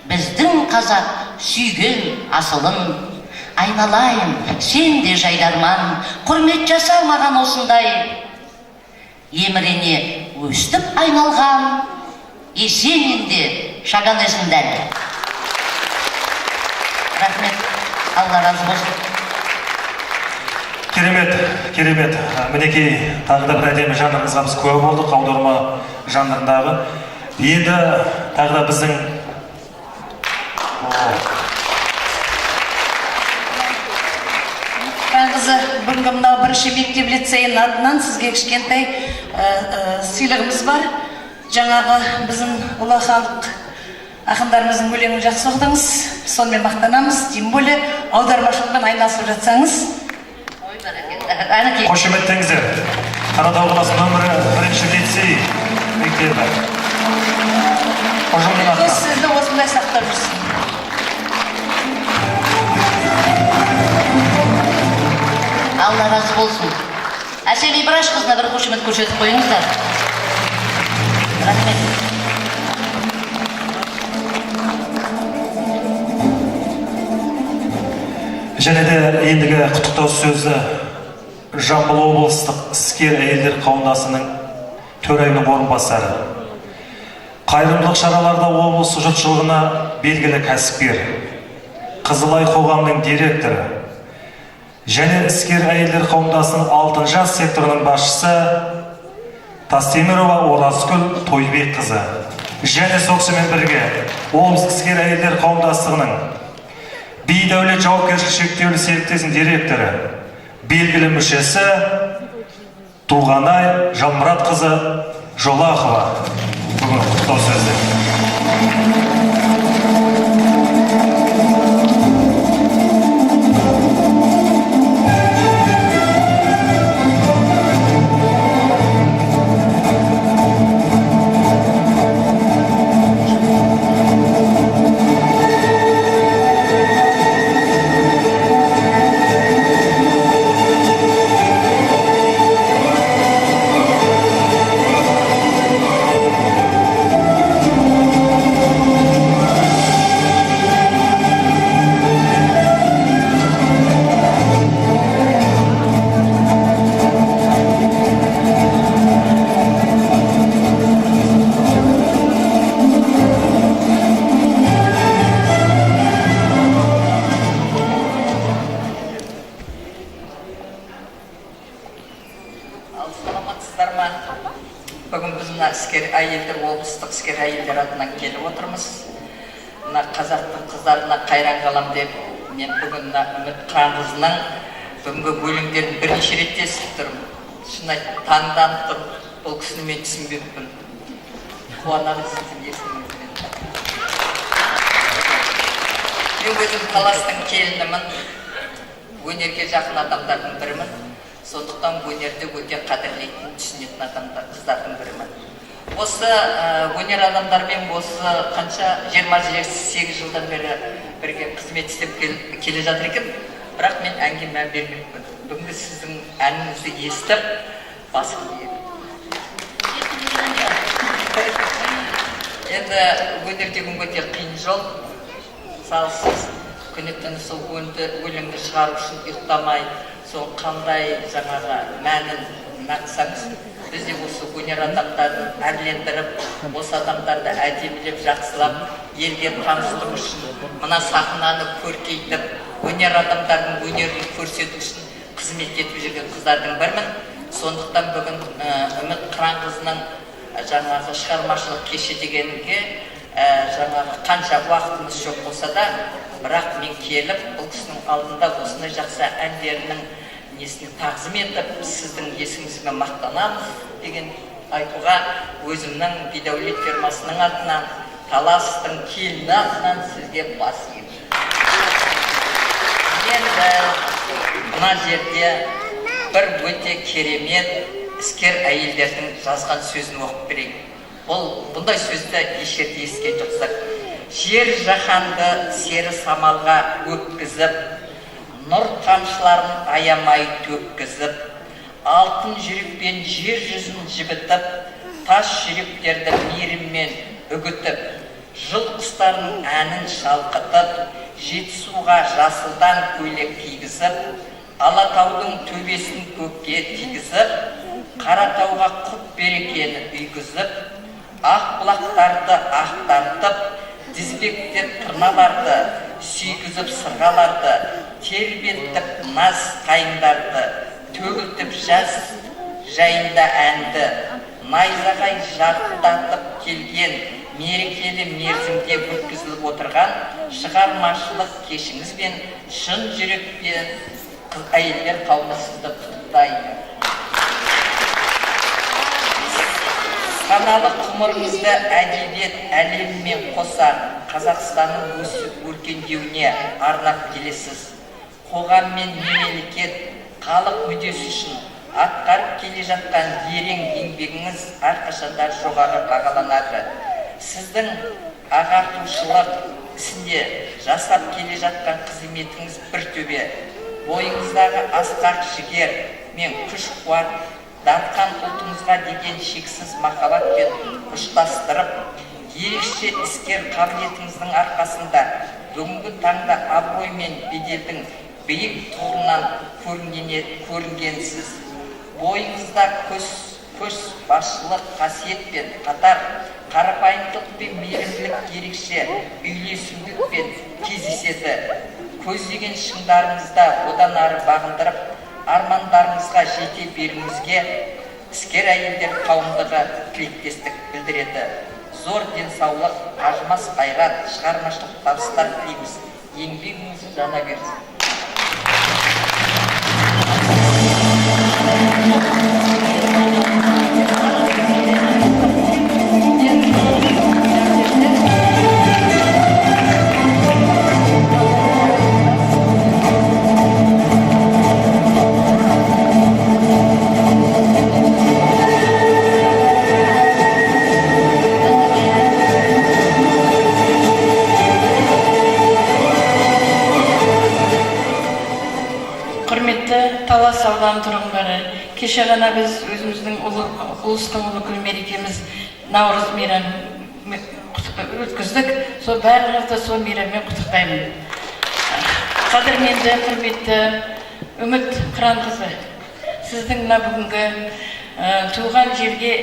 біздің қазақ сүйген асылын. Айналайын, сен де жайдарман, құрмет жаса маған осындай. Емірене өстіп айналған, Есенин де Шаганесін дәл. Рахмет, Алла разы болсын. Керемет, керемет. Мінекей, тағы да бір әдемі жанрымызға біз куә болдық, аударма жанрындағы. Енді тағы да біздің Қызы, бүгінгі мынау бірінші мектеп лицейінің атынан сізге кішкентай сыйлығымыз бар. Жаңағы біздің ұлы халық ақындарымыздың өлеңін жақсы оқыдыңыз, сонымен мақтанамыз, тем более аудармашылықпен айналысып жатсаңыз. Қошеметтеңіздер. Қаратау қаласы нөмірі бірінші лицей мектебі ұжымының атынан. Сізді осындай сақтап жүрсін. Алла разы болсын. Әсел Ибрашқызына бір қошемет көрсетіп қойыңыздар. Рахмет. Және де ендігі құттықтау сөзі Жамбыл облыстық іскер әйелдер қауымдастығының төрайымының орынбасары, қайырымдылық шараларда облыс жұртшылығына белгілі кәсіпкер, Қызылай қоғамының директоры және іскер әйелдер қауымдастығының алтын жас секторының басшысы Тастемірова Оразгүл Тойбекқызы және сол кісімен бірге облыс іскер әйелдер қауымдастығының Бейдәулет жауапкершілігі шектеулі серіктесінің директоры, белгілі мүшесі Туғанай Жалмұратқызы Жолақова бүгін құттықтау сөзі. Әйелдер, облыстық іскер әйелдер атынан келіп отырмыз. Мына қазақтың қыздарына қайран қалам деп мен бүгін мына Үміт Қыранқызының бүгінгі өлеңдерін бірнеше рет естіп тұрмын. Шын айтып, таңданып тұрмын. Бұл кісіні мен түсінбеппін. Қуанамын сіздің есіміңізбен. Мен өзім Таластың келінімін, өнерге жақын адамдардың бірімін. Сондықтан өнерді өте қадірлейтін, түсінетін адамдар, қыздардың бірімін. Осы өнер адамдармен осы қанша 28 жылдан бері бірге қызмет істеп келе жатыр екен, бірақ мен әнге мән бермеппін. Бүгінгі сіздің әніңізді естіп басым иемін. Енді өнер деген өте қиын жол. Мысалы, сіз күні түні сол өлеңді шығару үшін ұйықтамай, сол қандай жаңағы мәнін нақсаңыз, Біз де осы өнер адамдарын әрлендіріп, осы адамдарды әдемілеп, жақсылап елге таныстыру үшін, мына сахнаны көркейтіп, өнер адамдарының өнерін көрсету үшін қызмет етіп жүрген қыздардың бірімін. Сондықтан бүгін Үміт Қыранқызының жаңағы шығармашылық кеші дегенге жаңағы қанша уақытымыз жоқ болса да, бірақ мен келіп, бұл кісінің алдында осындай жақсы әндерінің несіне тағзым етіп, сіздің есіміңізбен мақтанамыз деген айтуға өзімнің Бидәулет фирмасының атынан, Таластың келіні атынан сізге бас иемін. Енді мына жерде бір өте керемет іскер әйелдердің жазған сөзін оқып берейін. Бұл бұндай сөзді еш жерде естіген жоқсыздар. Жер жаһанды сері самалға өткізіп, нұр тамшыларын аямай төккізіп, алтын жүрекпен жер жүзін жібітіп, тас жүректерді мейіріммен үгітіп, жыл құстарының әнін шалқытып, Жетісуға жасылдан көйлек кигізіп, Алатаудың төбесін көкке тигізіп, Қаратауға құт берекені үйгізіп, ақ бұлақтарды ақтартып, тізбектеп тырналарды, сүйгізіп сырғаларды, тербетіп наз қайыңдарды, төгілтіп жаз жайында әнді, найзағай жарқылдатып келген мерекелі мерзімде өткізіліп отырған шығармашылық кешіңізбен шын жүрекпен әйелдер қауымы сізді құттықтайды. Саналы ғұмырыңызды әдебиет әлемімен қоса Қазақстанның өсіп өркендеуіне арнап келесіз. Қоғам мен мемлекет, халық мүддесі үшін атқарып келе жатқан ерен еңбегіңіз әрқашанда жоғары бағаланады. Сіздің ағартушылық ісінде жасап келе жатқан қызметіңіз бір төбе. Бойыңыздағы асқақ жігер мен күш қуат дарқан ұлтыңызға деген шексіз махаббатпен ұштастырып, ерекше іскер қабілетіңіздің арқасында бүгінгі таңда абырой мен беделдің биік тұғырынан көрінгенсіз. Бойыңызда көш басшылық қасиетпен қатар қарапайымдылық пен мейірімділік ерекше үйлесімділікпен кездеседі. Көздеген шыңдарыңызда одан ары бағындырып, армандарыңызға жете беруіңізге іскер әйелдер қауымдығы тілектестік білдіреді. Зор денсаулық, қажымас қайрат, шығармашылық табыстар тілейміз. Еңбегіңіз жана берсін. Құрметті Талас ауданы тұрғындары, кеше ғана біз өзіміздің ұлыстың ұлы күн мерекеміз Наурыз мейрамын өткіздік. Сол барлығыңызды сол мейраммен құттықтаймын. Қадірменді, құрметті Үміт Қыранқызы, сіздің мына бүгінгі туған жерге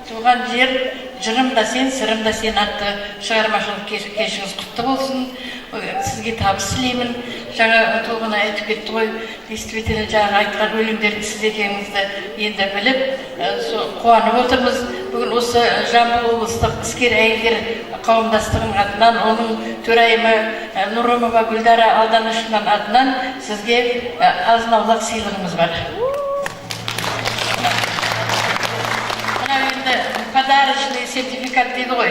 туған жер жырым да сен, сырым да сен атты шығармашылық кешіңіз құтты болсын. Сізге табыс тілеймін. Жаңа Толғанай айтып кетті ғой, действительно жаңа айтқан өлеңдердің сіз екеніңізді енді біліп, қуанып отырмыз. Бүгін осы Жамбыл облыстық іскер әйелдер қауымдастығының атынан, оның төрайымы Нұрымова Гүлдара Алданышевнаның атынан сізге азын аулақ сыйлығымыз бар. Мынау енді подарочный сертификат дейді ғой.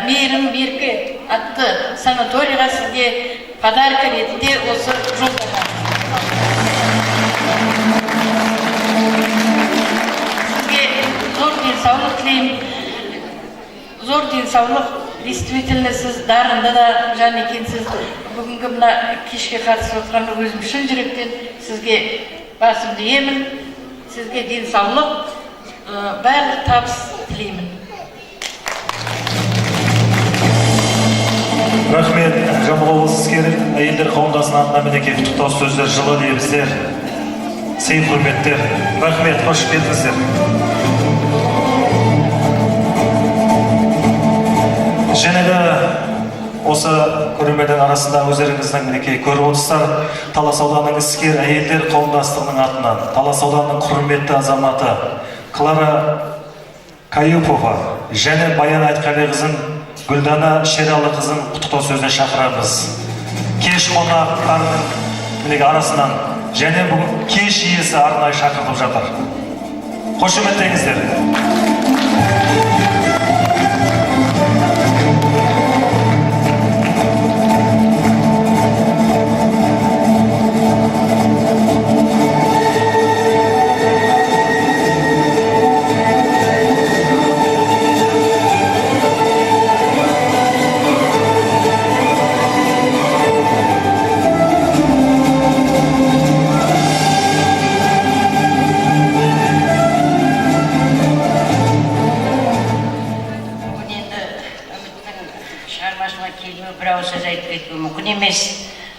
Мейірім Меркі атты санаторийға сізге подарка ретінде осы жолдама. Сізге зор денсаулық тілеймін. Зор денсаулық. Действительно сіз дарынды да жан екенсіз. Бүгінгі мына кешке қатысып отырған өзім шын жүректен сізге басымды иемін. Сізге денсаулық, барлық табыс тілеймін. Рахмет. Жамбыл облысы іскер әйелдер қауымдастығының атынан мінекей құттықтау сөздер, жылы лебіздер. Сый құрметтер. Рахмет, қош келдіңіздер. Және де осы көрермендердің арасында өздеріңіздің мінекей көріп отырсыздар, Талас ауданының іскер әйелдер қауымдастығының атынан Талас ауданының құрметті азаматы Клара Каюпова және Баян Айтқалиқызын, Гүлдана Шералықызын құттықтау сөзіне шақырамыз. Кеш қонақтарының мінекей арасынан және бүгін кеш иесі арнайы шақыртып жатыр. Қошеметтеңіздер. Бүгін енді Үміттің шығармашылығына келмеу, бір ауыз сөз айтып кету мүмкін емес.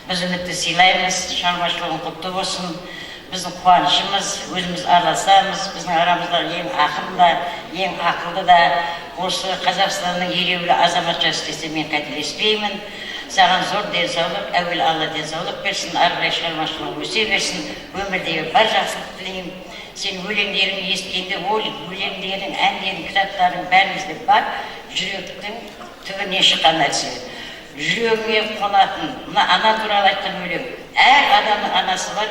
Біз Үмітті сыйлаймыз, шығармашылығың құтты болсын. Біздің қуанышымыз, өзіміз араласамыз, біздің арамыздағы ең ақын да, ең ақылды да, осы Қазақстанның елеулі азаматшасы десем, мен қателеспеймін. Саған зор денсаулық, әуелі Алла денсаулық берсін, ары қарай шығармашылығың өсе берсін, өмірдегі бар жақсылық тілеймін. Сен өлеңдеріңді естігенде, ол өлеңдерің, әндерің, кітаптарың бәрімізде бар, жүректің түбінен шыққан нәрсе. Жүрегіңе қонатын, мына ана туралы айтқан өлең, әр адамның анасы бар,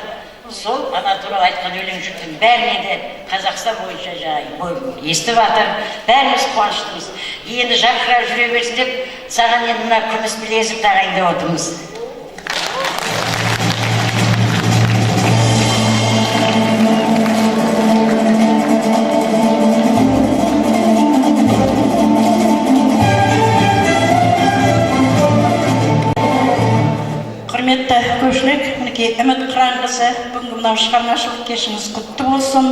сол ана туралы айтқан өлең жұрттың бәріне де Қазақстан бойынша жаңағы естіп жатыр, бәріміз қуаныштымыз. Енді жарқырап жүре берсін деп, саған енді мына күміс білезік тағайын деп отырмыз. Құрметті көпшілік, мінекей Үміт Қыранқызы, бүгінгі мынау шығармашылық кешіңіз құтты болсын.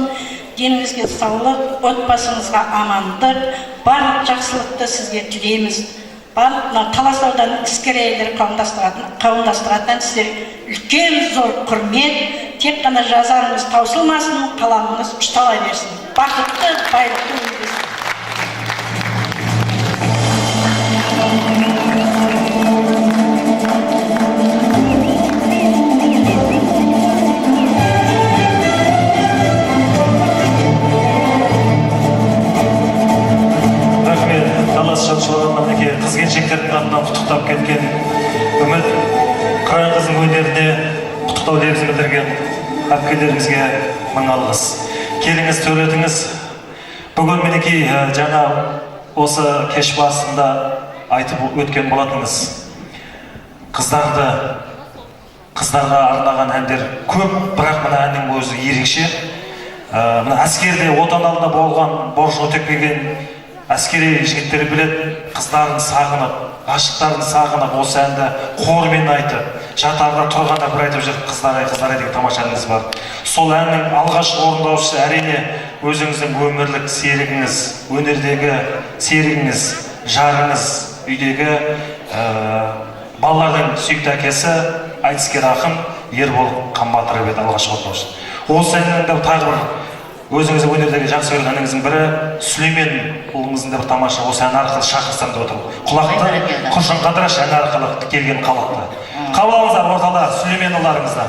Деніңізге саулық, отбасыңызға амандық, барлық жақсылықты сізге тілейміз. Барлық мынау Талас ауданының іскер әйелдер қауымдастығы атынан сіздер үлкен зор құрмет, тек қана жазарыңыз таусылмасын, қаламыңыз ұштала берсін. Бақытты, байлықты өмір берсін. Рахмет. Талас жұртшылығының мінекей қыз келіншектердің атынан құттықтап кеткен Үміт Қыранқызының өнеріне құттықтау лебізін білдірген әпкелерімізге мың алғыс. Келіңіз, төрлетіңіз. Бүгін мінекей жаңа осы кеш барысында айтып өткен болатынбыз. Қыздарға арнаған әндер көп, бірақ мына әннің өзі ерекше. Мына әскерде отан алдында болған борышын өтеп келген әскери жігіттер біледі, қыздарын сағынып, ғашықтарын сағынып, осы әнді хормен айтып, жатарда тұрғанда бір айтып жүріп, қыздар ай, қыздар ай деген тамаша әніңіз бар. Сол әннің алғашқы орындаушысы әрине өзіңіздің өмірлік серігіңіз, өнердегі серігіңіз, жарыңыз, үйдегі балалардың сүйікті әкесі, айтыскер ақын Ербол Қанбатыров еді алғашқы орындаушы. Осы әннің де тағы бір өзіңіздің өнердегі жақсы көрген әніңіздің бірі Сүлеймен ұлыңыздың да бір тамаша осы ән арқылы шақырсам деп отырмын. Құлақты құршын қандырашы ән арқылы келген халықты. Қабыл алыңыздар ортада Сүлеймен ұлдарыңызды.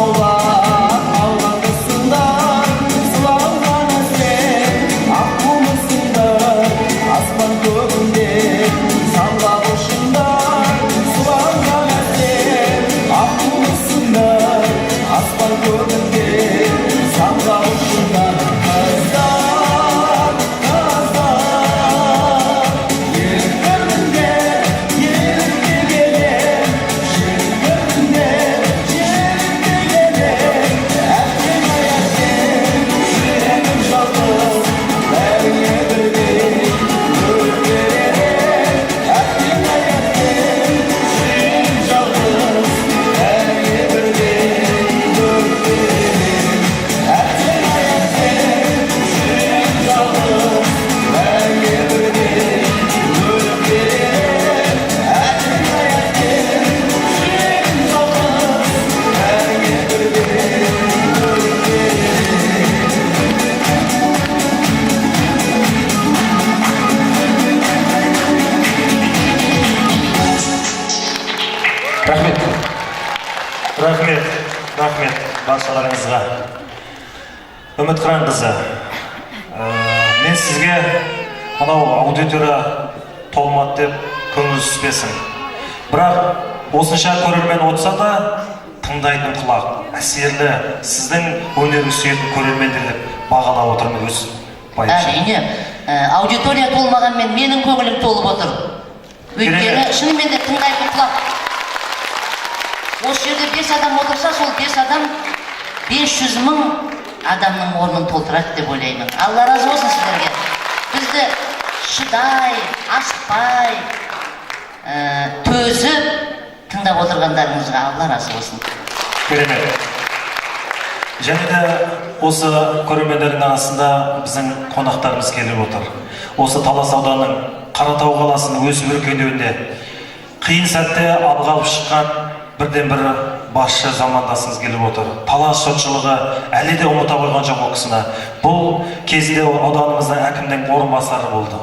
Аулақ алматысыңдар, сыланған әсем аққумысыңдар, аспан көгінде самғап ұшыңдар, сыланған әсем аққумысыңдар, аспан көгінде самғап ұшыңдар. Қыздар, қыздар, еліктірдіңдер, елікке келем, желіктірдіңдер, желікке келем. Әттең ай, әттең, жүрегім жалғыз, бәріңе бірдей бөліп берер ем. Әттең ай, әттең, жүрегім жалғыз, бәріңе бірдей бөліп берер ем. Әттең ай, әттең, жүрегім жалғыз, бәріңе бірдей бөліп берер ем. Әттең ай, әттең, жүрегім жалғыз, бәріңе бірдей бөліп берер ем. Рахмет, рахмет, рахмет баршаларыңызға. Үміт Қыранқызы, мен сізге мынау аудитория толмады деп көңіл түспесін, бірақ осынша көрермен отырса да, тыңдайтын құлақ әсерлі, сіздің өнеріңізді сүйетін көрермендер деп бағалап отырмын өз байымша. Әрине, аудитория толмағанмен, менің көңілім толып отыр, өйткені Керемет. шынымен де тыңдайтын құлақ. Осы жерде бес адам отырса, сол бес адам 500 000 адамның орнын толтырады деп ойлаймын. Алла разы болсын сіздерге, бізді шыдай, асықпай, төзіп тыңдап отырғандарыңызға Алла разы болсын. Керемет. Және де осы көрермендердің арасында біздің қонақтарымыз келіп отыр. Осы Талас ауданының Қаратау қаласының өсіп өркендеуінде қиын сәтте алға алып шыққан бірден бір басшы замандасымыз келіп отыр. Талас жұртшылығы әлі де ұмыта қойған жоқ ол кісіні. Бұл кезінде ол ауданымыздың әкімінің орынбасары болды.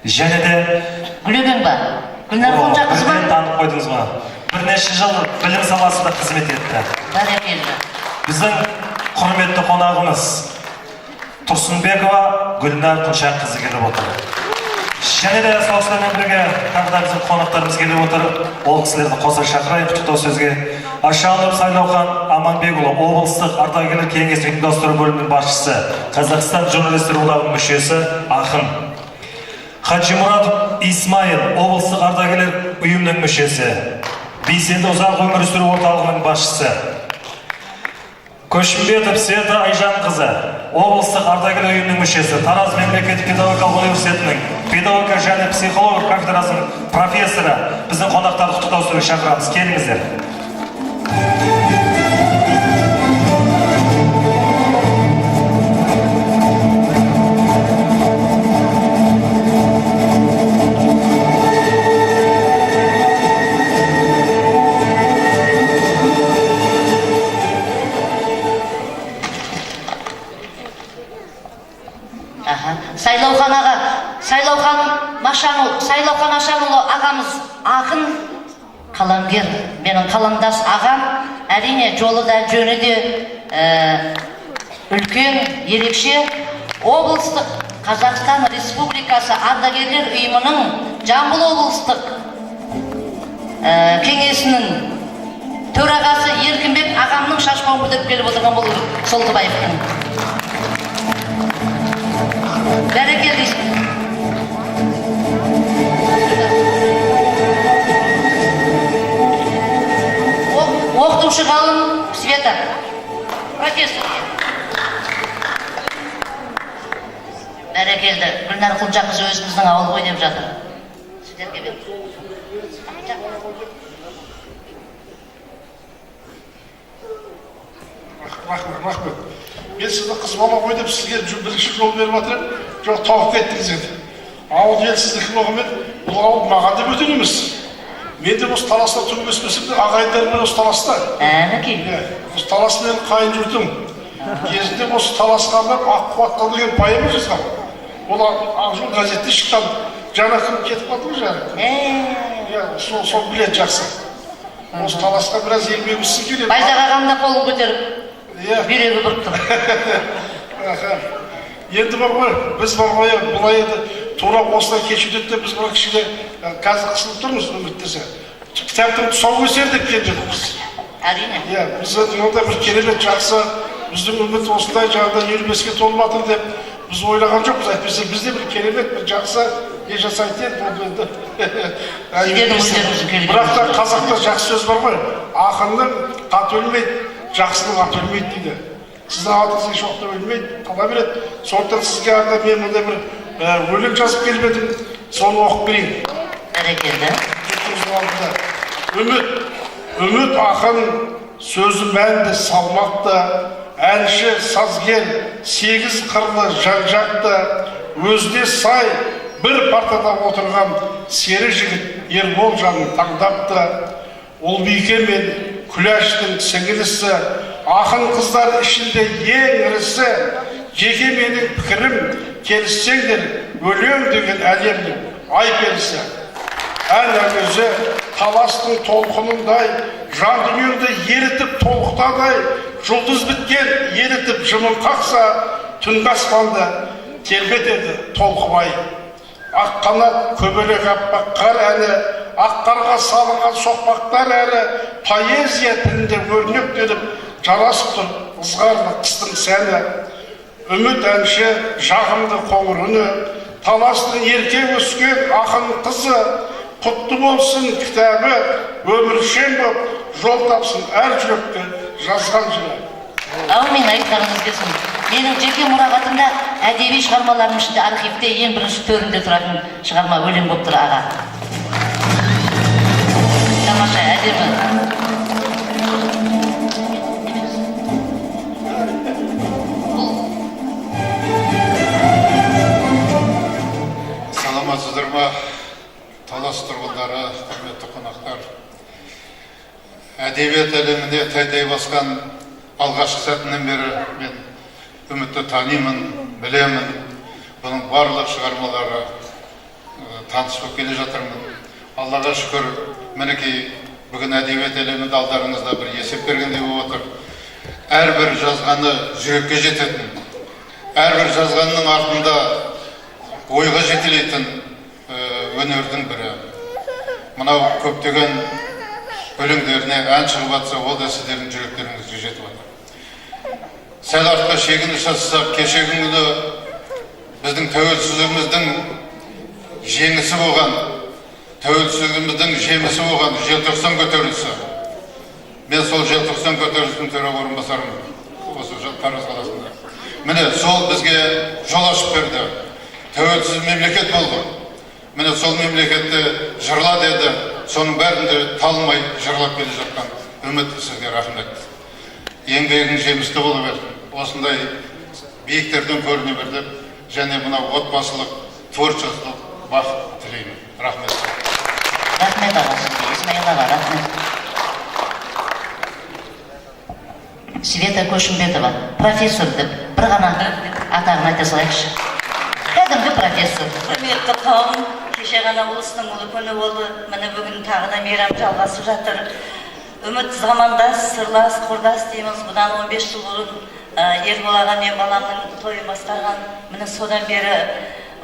Және де Гүлеген ба? Гүлнар Құлжақызы ба? Бірден танып қойдыңыз ба? Бірнеше жыл білім саласында қызмет етті. Бәрекелді. Біздің құрметті қонағымыз Тұрсынбекова Гүлнар Құншаққызы келіп отыр. Және де сол кісілермен бірге тағы да біздің қонақтарымыз келіп отыр. Ол кісілерді қоса шақырайын құттықтау сөзге. Ашанов Сайлаухан Аманбекұлы, облыстық ардагерлер кеңесі ұйымдастыру бөлімінің басшысы, Қазақстан журналистер одағының мүшесі, ақын. Хаджимұратов Исмайыл, облыстық ардагерлер ұйымының мүшесі, белсенді ұзақ өмір сүру орталығының басшысы. Көшімбетов Света Айжанқызы, облыстық ардагерлер ұйымының мүшесі, Тараз мемлекеттік педагогикалық университетінің педагогика және психология кафедрасының профессоры. Біздің қонақтарды құттықтау сөзге шақырамыз, келіңіздер. Аха. Сайлаухан аға, Сайлаухан Машанұлы, Сайлаухан Ашанұлы ағамыз ақын, қаламгер, менің қаламдас ағам. Әрине, жолы да, жөні де үлкен, ерекше. Облыстық Қазақстан Республикасы ардагерлер ұйымының Жамбыл облыстық кеңесінің төрағасы Еркінбек ағамның шашбауын көтеріп келіп отырған болу керек, Солтыбаевтың. Бәрекелді. Оқытушы ғалым Света, профессор. Бәрекелді. Гүлнар Құлжақызы өзіміздің ауыл ғой деп жатыр. Сіздерге бер. Рахмет, рахмет. Мен сізді қыз бала ғой деп сізге бірінші жол беріп жатыр едім. Жоқ, тауып кеттіңіз енді. Ауыл ел сіздікі болғанмен, бұл ауыл маған да бөтен емес. Мен де осы Таласта туып өспесем де, ағайындарым осы Таласта. Әнекей. Иә, осы Талас менің қайын жұртым. Кезінде осы Таласқа арнап Ақ Қуатқа деген поэма жазғам. Ол Ақ жол газетте шыққан. Жаңа кім кетіп қалды ғой жаңа? Иә, сол біледі жақсы. Осы Таласқа біраз еңбегіміз сіңген еді. Байзақ ағам да қолын көтеріп, иә, бүйрегі бұрып тұр. Енді бар ғой, біз бар ғой, былай енді тура осылай кеш өтеді деп біз бір кішкене қазір қысылып тұрмыз. Үміт десе, кітаптың тұсаукесері деп келіп жатырмыз. Әрине. Иә, біз енді мынандай бір керемет жақсы, біздің Үміт осындай жаңағыдай 55-ке толып жатыр деп біз ойлаған жоқпыз. Әйтпесе біз де бір керемет, бір жақсы не жасайтын едік. Бұл енді Сіздердің өздеріңіздің келгеніңіз. Бірақ та қазақта жақсы сөз бар ғой: ақынның аты өлмейді, жақсының аты өлмейді дейді. Сіздің атыңыз еш уақытта өлмейді, қала береді. Сондықтан сізге арнап мен мындай бір өлең жазып келіп едім, соны оқып берейін. Бәрекелді. Жұртымыздың алдында. Үміт, Үміт ақын, сөзі мәнді, салмақты, әнші, сазгер, сегіз қырлы, жан жақты, өзіне сай бір партада отырған сері жігіт Ербол жанын таңдапты. Ұлбике мен Күләштің сіңілісі, ақын қыздар ішінде ең ірісі. Жеке менің пікірім, келіссеңдер, өлең деген әлемнің ай перісі. Ән әуезі Таластың толқынындай, жан дүниеңді ерітіп толқытадай, жұлдыз біткен ерітіп жымың қақса, түнгі аспанды тербетеді толқыбай. Ақ қанат көбелек аппақ қар әні, ақ қарға салынған соқпақтар әрі поэзия тілінде өрнектеліп жарасып тұр ызғарлы қыстың сәні. Үміт әнші, жағымды қоңыр үні, Таластың ерке өскен ақын қызы. Құтты болсын кітабы, өміршең боп жол тапсын әр жүрекке жазған жыры. Әумин, айтқаныңыз келсін. Менің жеке мұрағатымда әдеби шығармаларым ішінде, архивте ең бірінші төрінде тұратын шығарма, өлең болып тұр, аға. Тамаша, әдемі. Саламатсыздар ма, Талас тұрғындары, құрметті қонақтар! Әдебиет әлеміне тәй басқан алғашқы сәтінен бері мен Үмітті танимын, білемін. Бұның барлық шығармалары таныс болып келе жатырмын. Аллаға шүкір, мінекей, бүгін әдебиет әлемінде алдарыңызда бір есеп бергендей болып отыр. Әрбір жазғаны жүрекке жететін, әрбір жазғанның артында ойға жетелейтін өнердің бірі. Мынау көптеген өлеңдеріне ән шығып жатса, ол да сіздердің жүректеріңізге жетіп жатыр. Сәл артқа шегініс жасасақ, кешегі күні біздің тәуелсіздігіміздің жеңісі болған, тәуелсіздігіміздің жемісі болған Желтоқсан көтерілісі. Мен сол Желтоқсан көтерілісінің төраға орынбасарымын осы Тараз қаласында. Міне, сол бізге жол ашып берді. Тәуелсіз мемлекет болды. Міне, сол мемлекетті жырла деді, соның бәрін де талмай жырлап келе жатқан Үміт, сізге рахмет. Еңбегің жемісті бола берсін, осындай биіктерден көріне бер деп, және мынау отбасылық, творчестволық бақыт тілеймін. Рахмет. Рахмет, аға, сізге. Исмаил аға, рахмет. Света Көшімбетова, профессор деп бір ғана атағын айта салайықшы. Кәдімгі профессор. Құрметті қауым, кеше ғана Ұлыстың ұлы күні болды. Міне, бүгін тағы да мейрам жалғасып жатыр. Үміт замандас, сырлас, құрдас дейміз. Бұдан 15 жыл бұрын Ербол аға мен баламның тойын басқарған. Міне, содан бері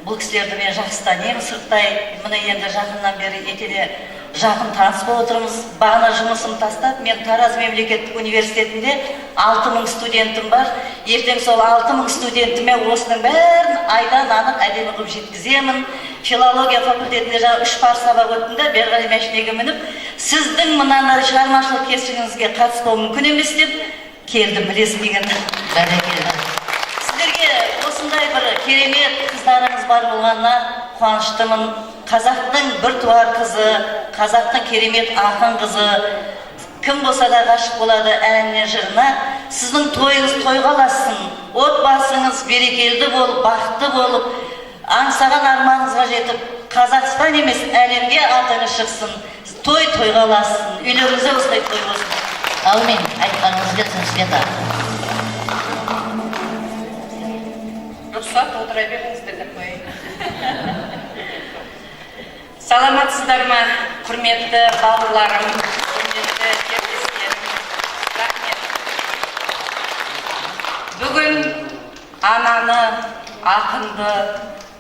бұл кісілерді мен жақсы танимын сырттай. Міне, енді жақыннан бері етене жақын таныс болып отырмыз. Бағана жұмысымды тастап, мен Тараз мемлекеттік университетінде 6000 студентім бар. Ертең сол 6000 студентіме осының бәрін айдан анық әдемі қылып жеткіземін. Филология факультетінде жаңа үш пар сабақ өттім де, бері қарай мәшинеге мініп, сіздің мынаны шығармашылық кешіңізге қатыспау мүмкін емес деп келдім, білесіз деген. Бәрекелді. Сіздерге осындай бір керемет қыздарыңыз бар болғанына қуаныштымын. Қазақтың бір туар қызы, қазақтың керемет ақын қызы, кім болса да ғашық болады әніне, жырына. Сіздің тойыңыз тойға ұлассын, отбасыңыз берекелді болып, бақытты болып, аңсаған арманыңызға жетіп, Қазақстан емес, әлемге атыңыз шықсын. Той тойға ұлассын, үйлеріңізде осындай той болсын. Әумин, айтқаныңыз келсін, Света. Рұқсат, отыра беріңіздер деп қояйын. Саламатсыздар ма, құрметті бауырларым, құрметті Бүгін ананы, ақынды,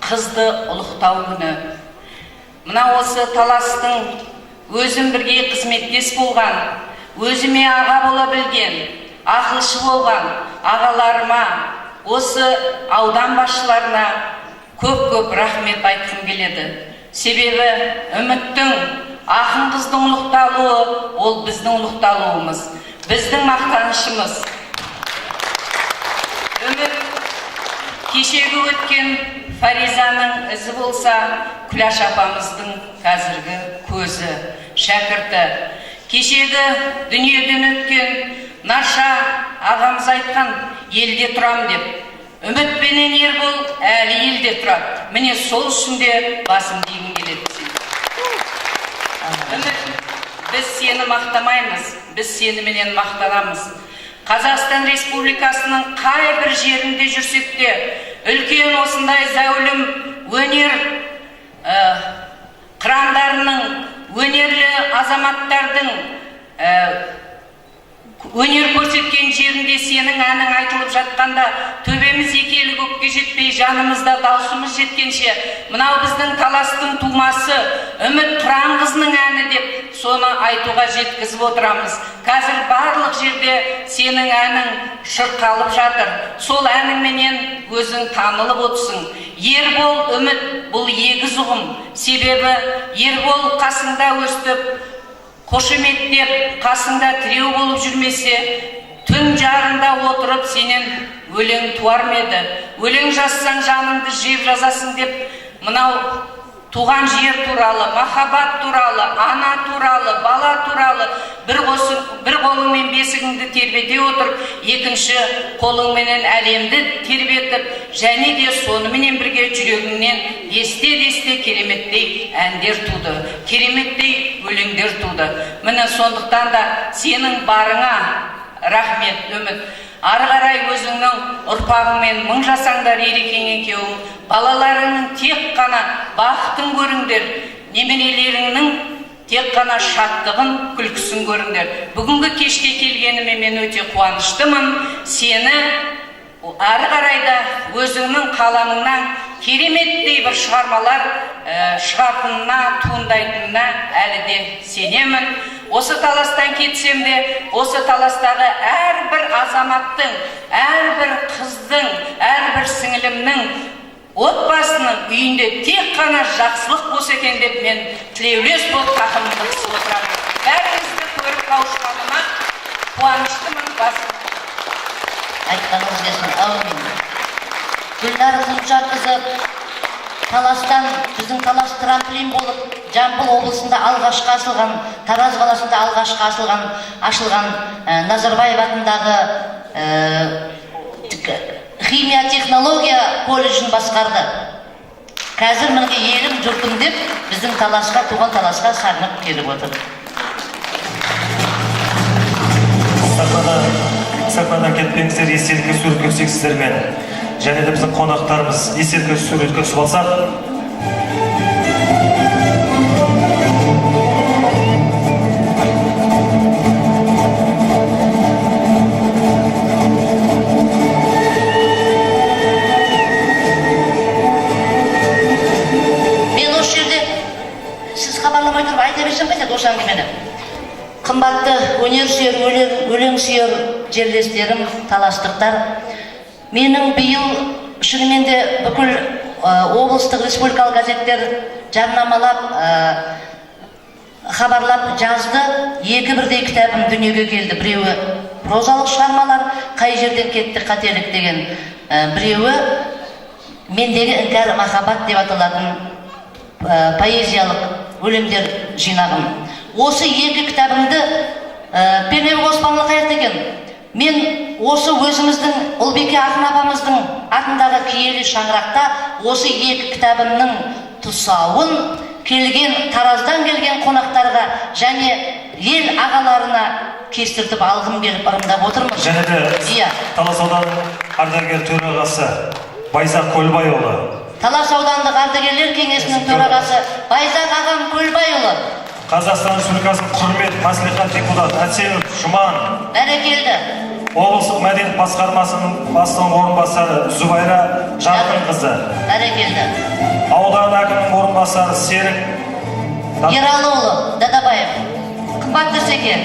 қызды ұлықтау күні. Мына осы Таластың өзім бірге қызметтес болған, өзіме аға бола білген, ақылшы болған ағаларыма, осы аудан басшыларына көп-көп рахмет айтқым келеді. Себебі Үміттің, ақын қыздың ұлықталуы, ол біздің ұлықталуымыз, біздің мақтанышымыз. Үміт кешегі өткен Фаризаның ізі болса, Күләш апамыздың қазіргі көзі, шәкірті. Кешегі дүниеден өткен Нарша ағамыз айтқан, елде тұрам деп. Үмітпенен Ербол әлі елде тұрады. Міне, сол үшін де басым дегім келеді сен. Үміт, біз сені мақтамаймыз, біз сеніменен мақтанамыз. Қазақстан Республикасының қай бір жерінде жүрсек те, үлкен осындай зәулім өнер қырандарының, өнерлі азаматтардың өнер көрсеткен жерінде сенің әнің айтылып жатқанда, төбеміз екі елі көкке жетпей, жанымызда даусымыз жеткенше, мынау біздің Таластың тумасы Үміт Қыранқызының әні деп соны айтуға жеткізіп отырамыз. Қазір барлық жерде сенің әнің шырқалып жатыр. Сол әніңменен өзің танылып отырсың. Ербол, Үміт бұл егіз ұғым. Себебі Ербол қасыңда өстіп, қошеметтеп, қасыңда тіреу болып жүрмесе, түн жарында отырып сенен өлең туар ма еді? Өлең жазсаң жаныңды жеп жазасың деп, мынау туған жер туралы, махаббат туралы, ана туралы, бала туралы бір қолыңмен бесігіңді тербете отырып, екінші қолыңменен әлемді тербетіп, және де соныменен бірге жүрегіңнен десте-десте кереметтей әндер туды, кереметтей өлеңдер туды. Міне, сондықтан да сенің барыңа рахмет, Үміт. Ары қарай өзіңнің ұрпағыңмен мың жасаңдар, Ерекең екеуің, балаларыңның тек қана бақытын көріңдер, немерелеріңнің тек қана шаттығын, күлкісін көріңдер. Бүгінгі кешке келгеніме мен өте қуаныштымын. Сені ары қарай да өзіңнің қаламыңнан кереметтей бір шығармалар шығатынына, туындайтынына әлі де сенемін. Осы Таластан кетсем де, осы Таластағы әрбір азаматтың, әрбір қыздың, әрбір сіңілімнің отбасының үйінде тек қана жақсылық болса екен деп мен тілеулес болып тақымымды қысып отырамын. Бәріңізді көріп қауышқаныма қуаныштымын, басым. Айтқаныңыз келсін, әумин. Гүлнар Құлшақызы Таластан, біздің Талас трамплин болып, Жамбыл облысында алғашқы ашылған, Тараз қаласында алғашқы ашылған Назарбаев атындағы химия технология колледжін басқарды. Қазір мінге елім жұртым деп біздің Таласқа, туған Таласқа сағынып келіп отыр. Сахнадан кетпеңіздер, естелікке суретке түсейік сіздермен. Және де біздің қонақтарымыз естелікке суретке түсіп алсақ. Мен осы жерде сіз хабарламай тұрып айта берсем қайтеді осы әңгімені. Қымбатты өнер сүйер, өлең сүйер жерлестерім, таластықтар, менің биыл шынымен де бүкіл облыстық, республикалық газеттер жарнамалап, хабарлап жазды. Екі бірдей кітабым дүниеге келді. Біреуі прозалық шығармалар, қай жерден кетті қателік деген, біреуі мендегі іңкәр махаббат деп аталатын поэзиялық өлеңдер жинағым. Осы екі кітабымды Пернебек Оспанұлы қаяқта екен? Мен осы өзіміздің Ұлбике ақын апамыздың атындағы киелі шаңырақта осы екі кітабымның тұсауын келген, Тараздан келген қонақтарға және ел ағаларына кестіртіп алғым келіп ырымдап отырмын. Және де Талас ауданы ардагер төрағасы Байзақ Көлбайұлы. Талас аудандық ардагерлер кеңесінің төрағасы Байзақ ағам Көлбайұлы. Қазақстан Республикасының құрмет мәслихат депутаты Әсенов Жұман. Бәрекелді. Облыстық мәдениет басқармасының бастығының орынбасары Зубайра Жарқынқызы. Бәрекелді. Аудан әкімінің орынбасары Серік Ералыұлы Дадабаев. Қымбатты Секе.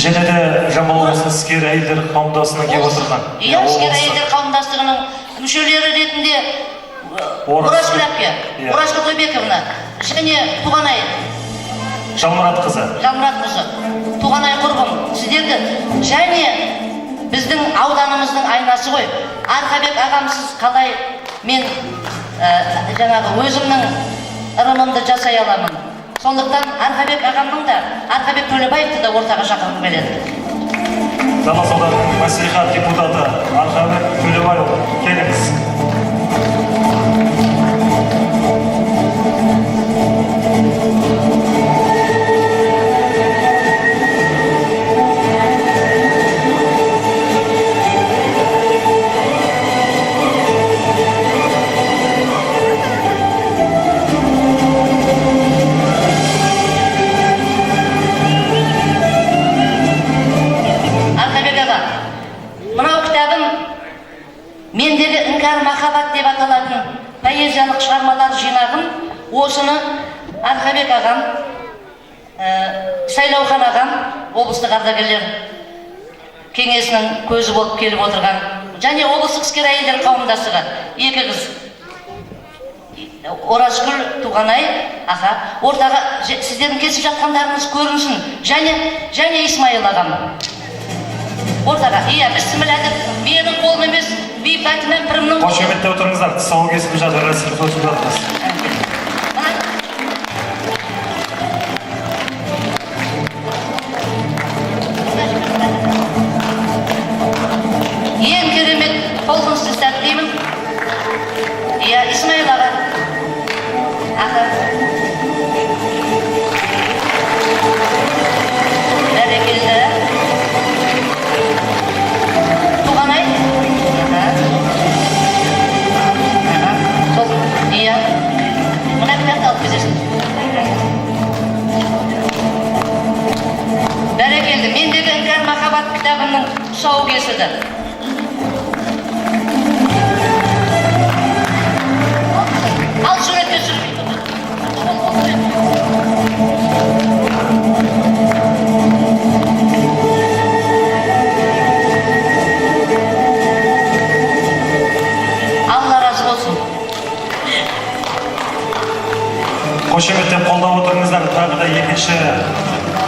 Және де Жамбыл облысы іскер әйелдер қауымдастығынан келіп отырған. Иә, іскер әйелдер қауымдастығының мүшелері ретінде Оразгүл әпке, Оразгүл Тойбековна және Туғанай Жалмұратқызы. Жалмұратқызы, Туғанай құрбым, сіздерді және біздің ауданымыздың айнасы ғой. Арқабек ағамсыз қалай мен жаңағы өзімнің ырымымды жасай аламын. Сондықтан Арқабек ағамның да, Арқабек Төлебаевты да ортаға шақырғым келеді. Талас ауданының мәслихат депутаты Арқабек Төлебайұлы, келіңіз. Арқабек аға, мынау кітабым мендегі іңкәр махаббат деп аталатын поэзиялық шығармалар жинағым. Осыны Арқабек ағам, Сайлаухан ағам, облыстық ардагерлер кеңесінің көзі болып келіп отырған және облыстық іскер әйелдер қауымдастығы екі қыз Оразгүл, Туғанай аға, ортаға сіздердің кесіп жатқандарыңыз көрінсін. Және Исмаил ағам ортаға. Иә, бісміллә деп менің қолым емес, би Фатима пірімнің қолы. Қошеметте отырыңыздар, тұсау кесіліп жатыр, рәсім өтіп жатырмыз. Ең керемет толқынысты сәт деймін. Иә, Исмаил аға. Аға. Бәрекелді. Туғанай. Аға. Аға. Сол, иә. Мына кітапты алып кетесің. Бәрекелді. Мендегі іңкәр махаббат кітабының тұсауы кесілді. Ал суретке түсірмей. Алла разы болсын. Қошеметтеп қолдап отырыңыздар. Тағы да екінші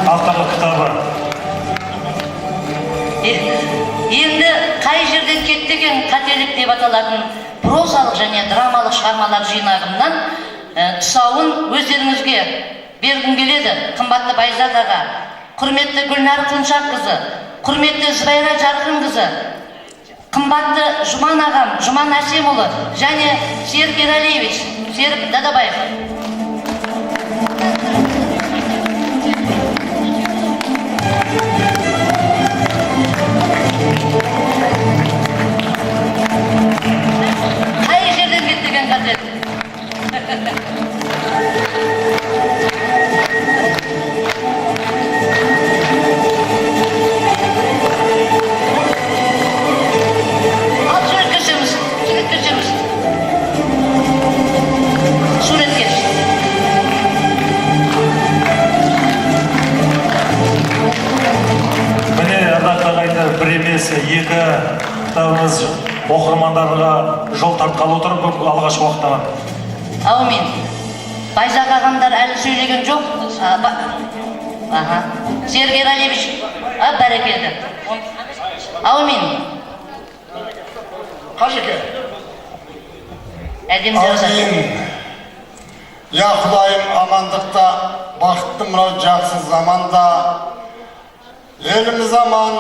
авторлық кітабы. Енді қай жерден кетті екен қателік деп аталатын прозалық және драмалық шығармалар жинағымнан тұсауын өздеріңізге бергім келеді. Қымбатты Байзақ аға, құрметті Гүлнар Құншаққызы, құрметті Зібайра Жарқынқызы, қымбатты Жұман ағам, Жұман Әсемұлы және Серік Ералиевич, Серік Дадабаев. Қай жерден кетті екен қателік? Ал суретке түсеміз, суретке түсеміз. Суретке. Міне, ардақты ағайындар, бір емес, екі кітабымыз оқырмандарға жол тартқалы отыр бүгін алғашқы уақыттан. Әумин. Байзақ ағамдар әлі сөйлеген жоқ. Аха. Серік Ералиевич, бәрекелді. Әумин. Қажеке, Әдемі жазады. Әмин. Я Құдайым, амандықта, бақытты мынау жақсы заманда, еліміз аман,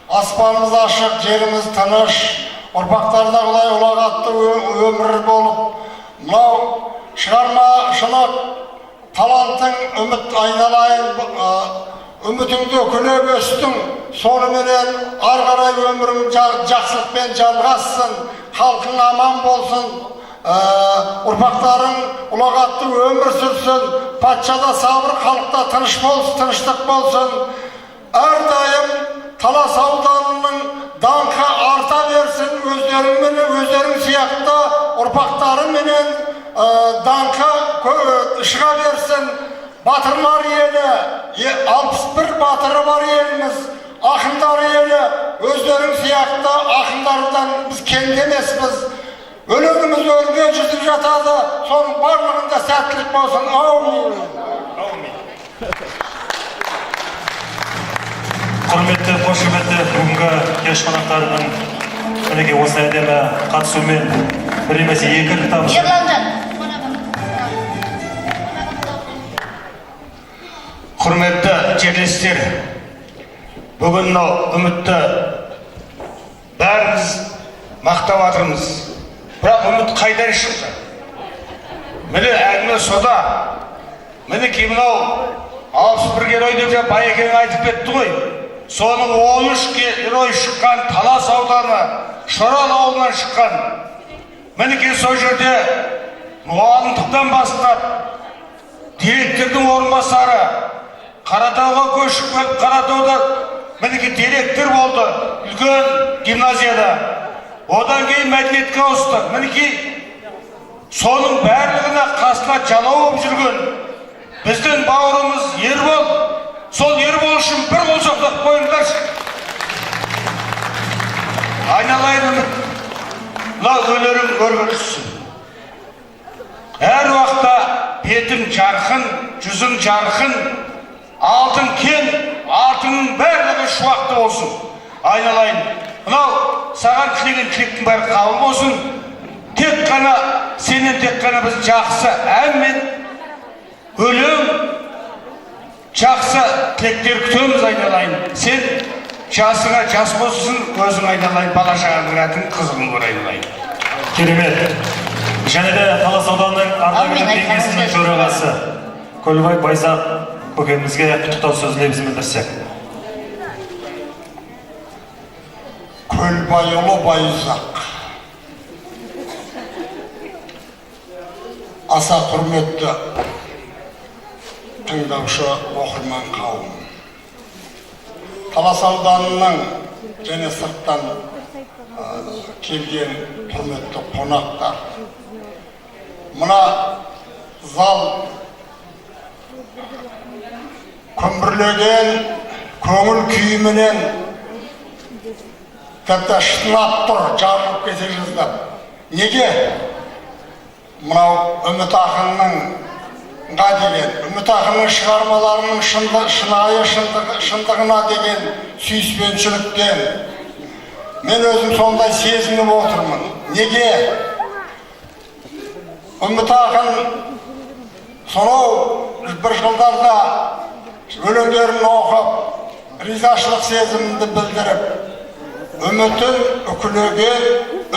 аспанымыз ашық, жеріміз тыныш, ұрпақтарда Құдай ұлағатты өмір болып, мынау шығармашылық талантың Үміт айналайын, үмітіңді үкілеп өстің, соныменен ары қарай өмірің жақсылықпен жалғассын, халқың аман болсын, ұрпақтарың ұлағатты өмір сүрсін, патшада сабыр, халықта тыныш болсын, тыныштық болсын. Әрдайым Талас ауданының даңқы арта берсін, өздеріңмен, өздерің сияқты ұрпақтарыменен даңқы шыға берсін. Батырлар елі, 61 батыры бар еліміз, ақындар елі, өздерің сияқты ақындардан біз кенде емеспіз. Өлеңіміз өрге жүзіп жатады, соның барлығында сәттілік болсын. Аумин. Аумин. Құрметті, қошеметті бүгінгі кеш қонақтарының мінекей осы әдемі қатысуымен бір емес екі кітап. Ерланжан. Құрметті жерлестер, бүгін мынау Үмітті бәріміз мақтап жатырмыз. Бірақ Үміт қайдан шықты? Міне әңгіме сода. Мінекей мынау 61 герой деп жаңа Байекең айтып кетті ғой. Соның 13 герой шыққан Талас ауданы, Шорал ауылынан шыққан. Мінекей сол жерде мұғалімдіктен бастап директордың орынбасары, Қаратауға көшіп келіп, Қаратауда мінекей директор болды үлкен гимназияда. Одан кейін мәдениетке ауысты. Мінекей соның барлығына қасына жалау болып жүрген біздің бауырымыз Ербол. Сол Ербол үшін бір қол соқтық қойыңдаршы. Айналайын Үміт, мына өнерің өрге жүзсін. Әр уақытта бетің жарқын, жүзің жарқын, алдың кең, артыңның барлығы шуақты болсын. Айналайын, мынау саған тілеген тілектің бәрі қабыл болсын. Тек қана сенен тек қана біз жақсы ән мен өлең, жақсы тілектер күтеміз айналайын. Сен жасыңа жас болсын, өзің айналайын, бала шағаңның рәтін қызығын көр айналайын. Керемет. Және де Талас ауданының ардагерлер кеңесінің төрағасы Көлбай Байзақ көкемізге құттықтау сөз лебізін білдірсек. Көлбайұлы Байзақ, аса құрметті тыңдаушы оқырман қауым, Талас ауданының және сырттан келген құрметті қонақтар, мына зал күмбірлеген көңіл күйіменен тіпті шытынап тұр, жарылып кете жаздап. Неге? Мынау Үміт ақынныңға деген, Үміт ақынның шығармаларының шынайы шындығына деген сүйіспеншіліктен мен өзім сондай сезініп отырмын. Неге? Үміт ақын сонау бір жылдарда өлеңдерін оқып, ризашылық сезімді білдіріп, үмітін үкілеген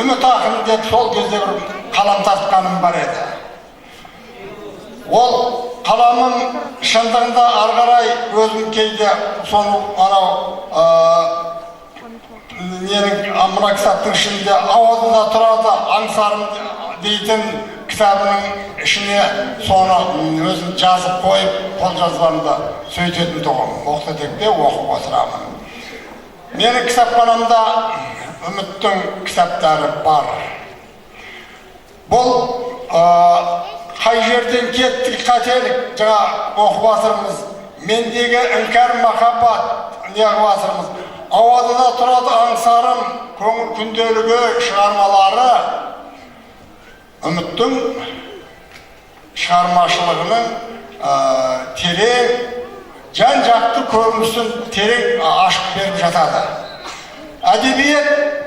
Үміт ақын деп сол кезде бір қалам тартқаным бар еді. Ол қаламым шындығында ары қарай өзім кейде соны анау ненің мына кітаптың ішінде ауызында тұрады аңсарым дейтін кітабының ішіне соны өзім жазып қойып қолжазбамда сөйтетін тұғым, оқта-текте оқып отырамын. Менің кітапханамда Үміттің кітаптары бар. Бұл қай жерден кеттік қателік, жаңа оқып жатырмыз. Мендегі іңкәр махаббат неғып жатырмыз. Ауадыда тұрады аңсарым, көңіл күнделігі шығармалары Үміттің шығармашылығының терең, жан-жақты көрінісін терең ашып беріп жатады. Әдебиеттің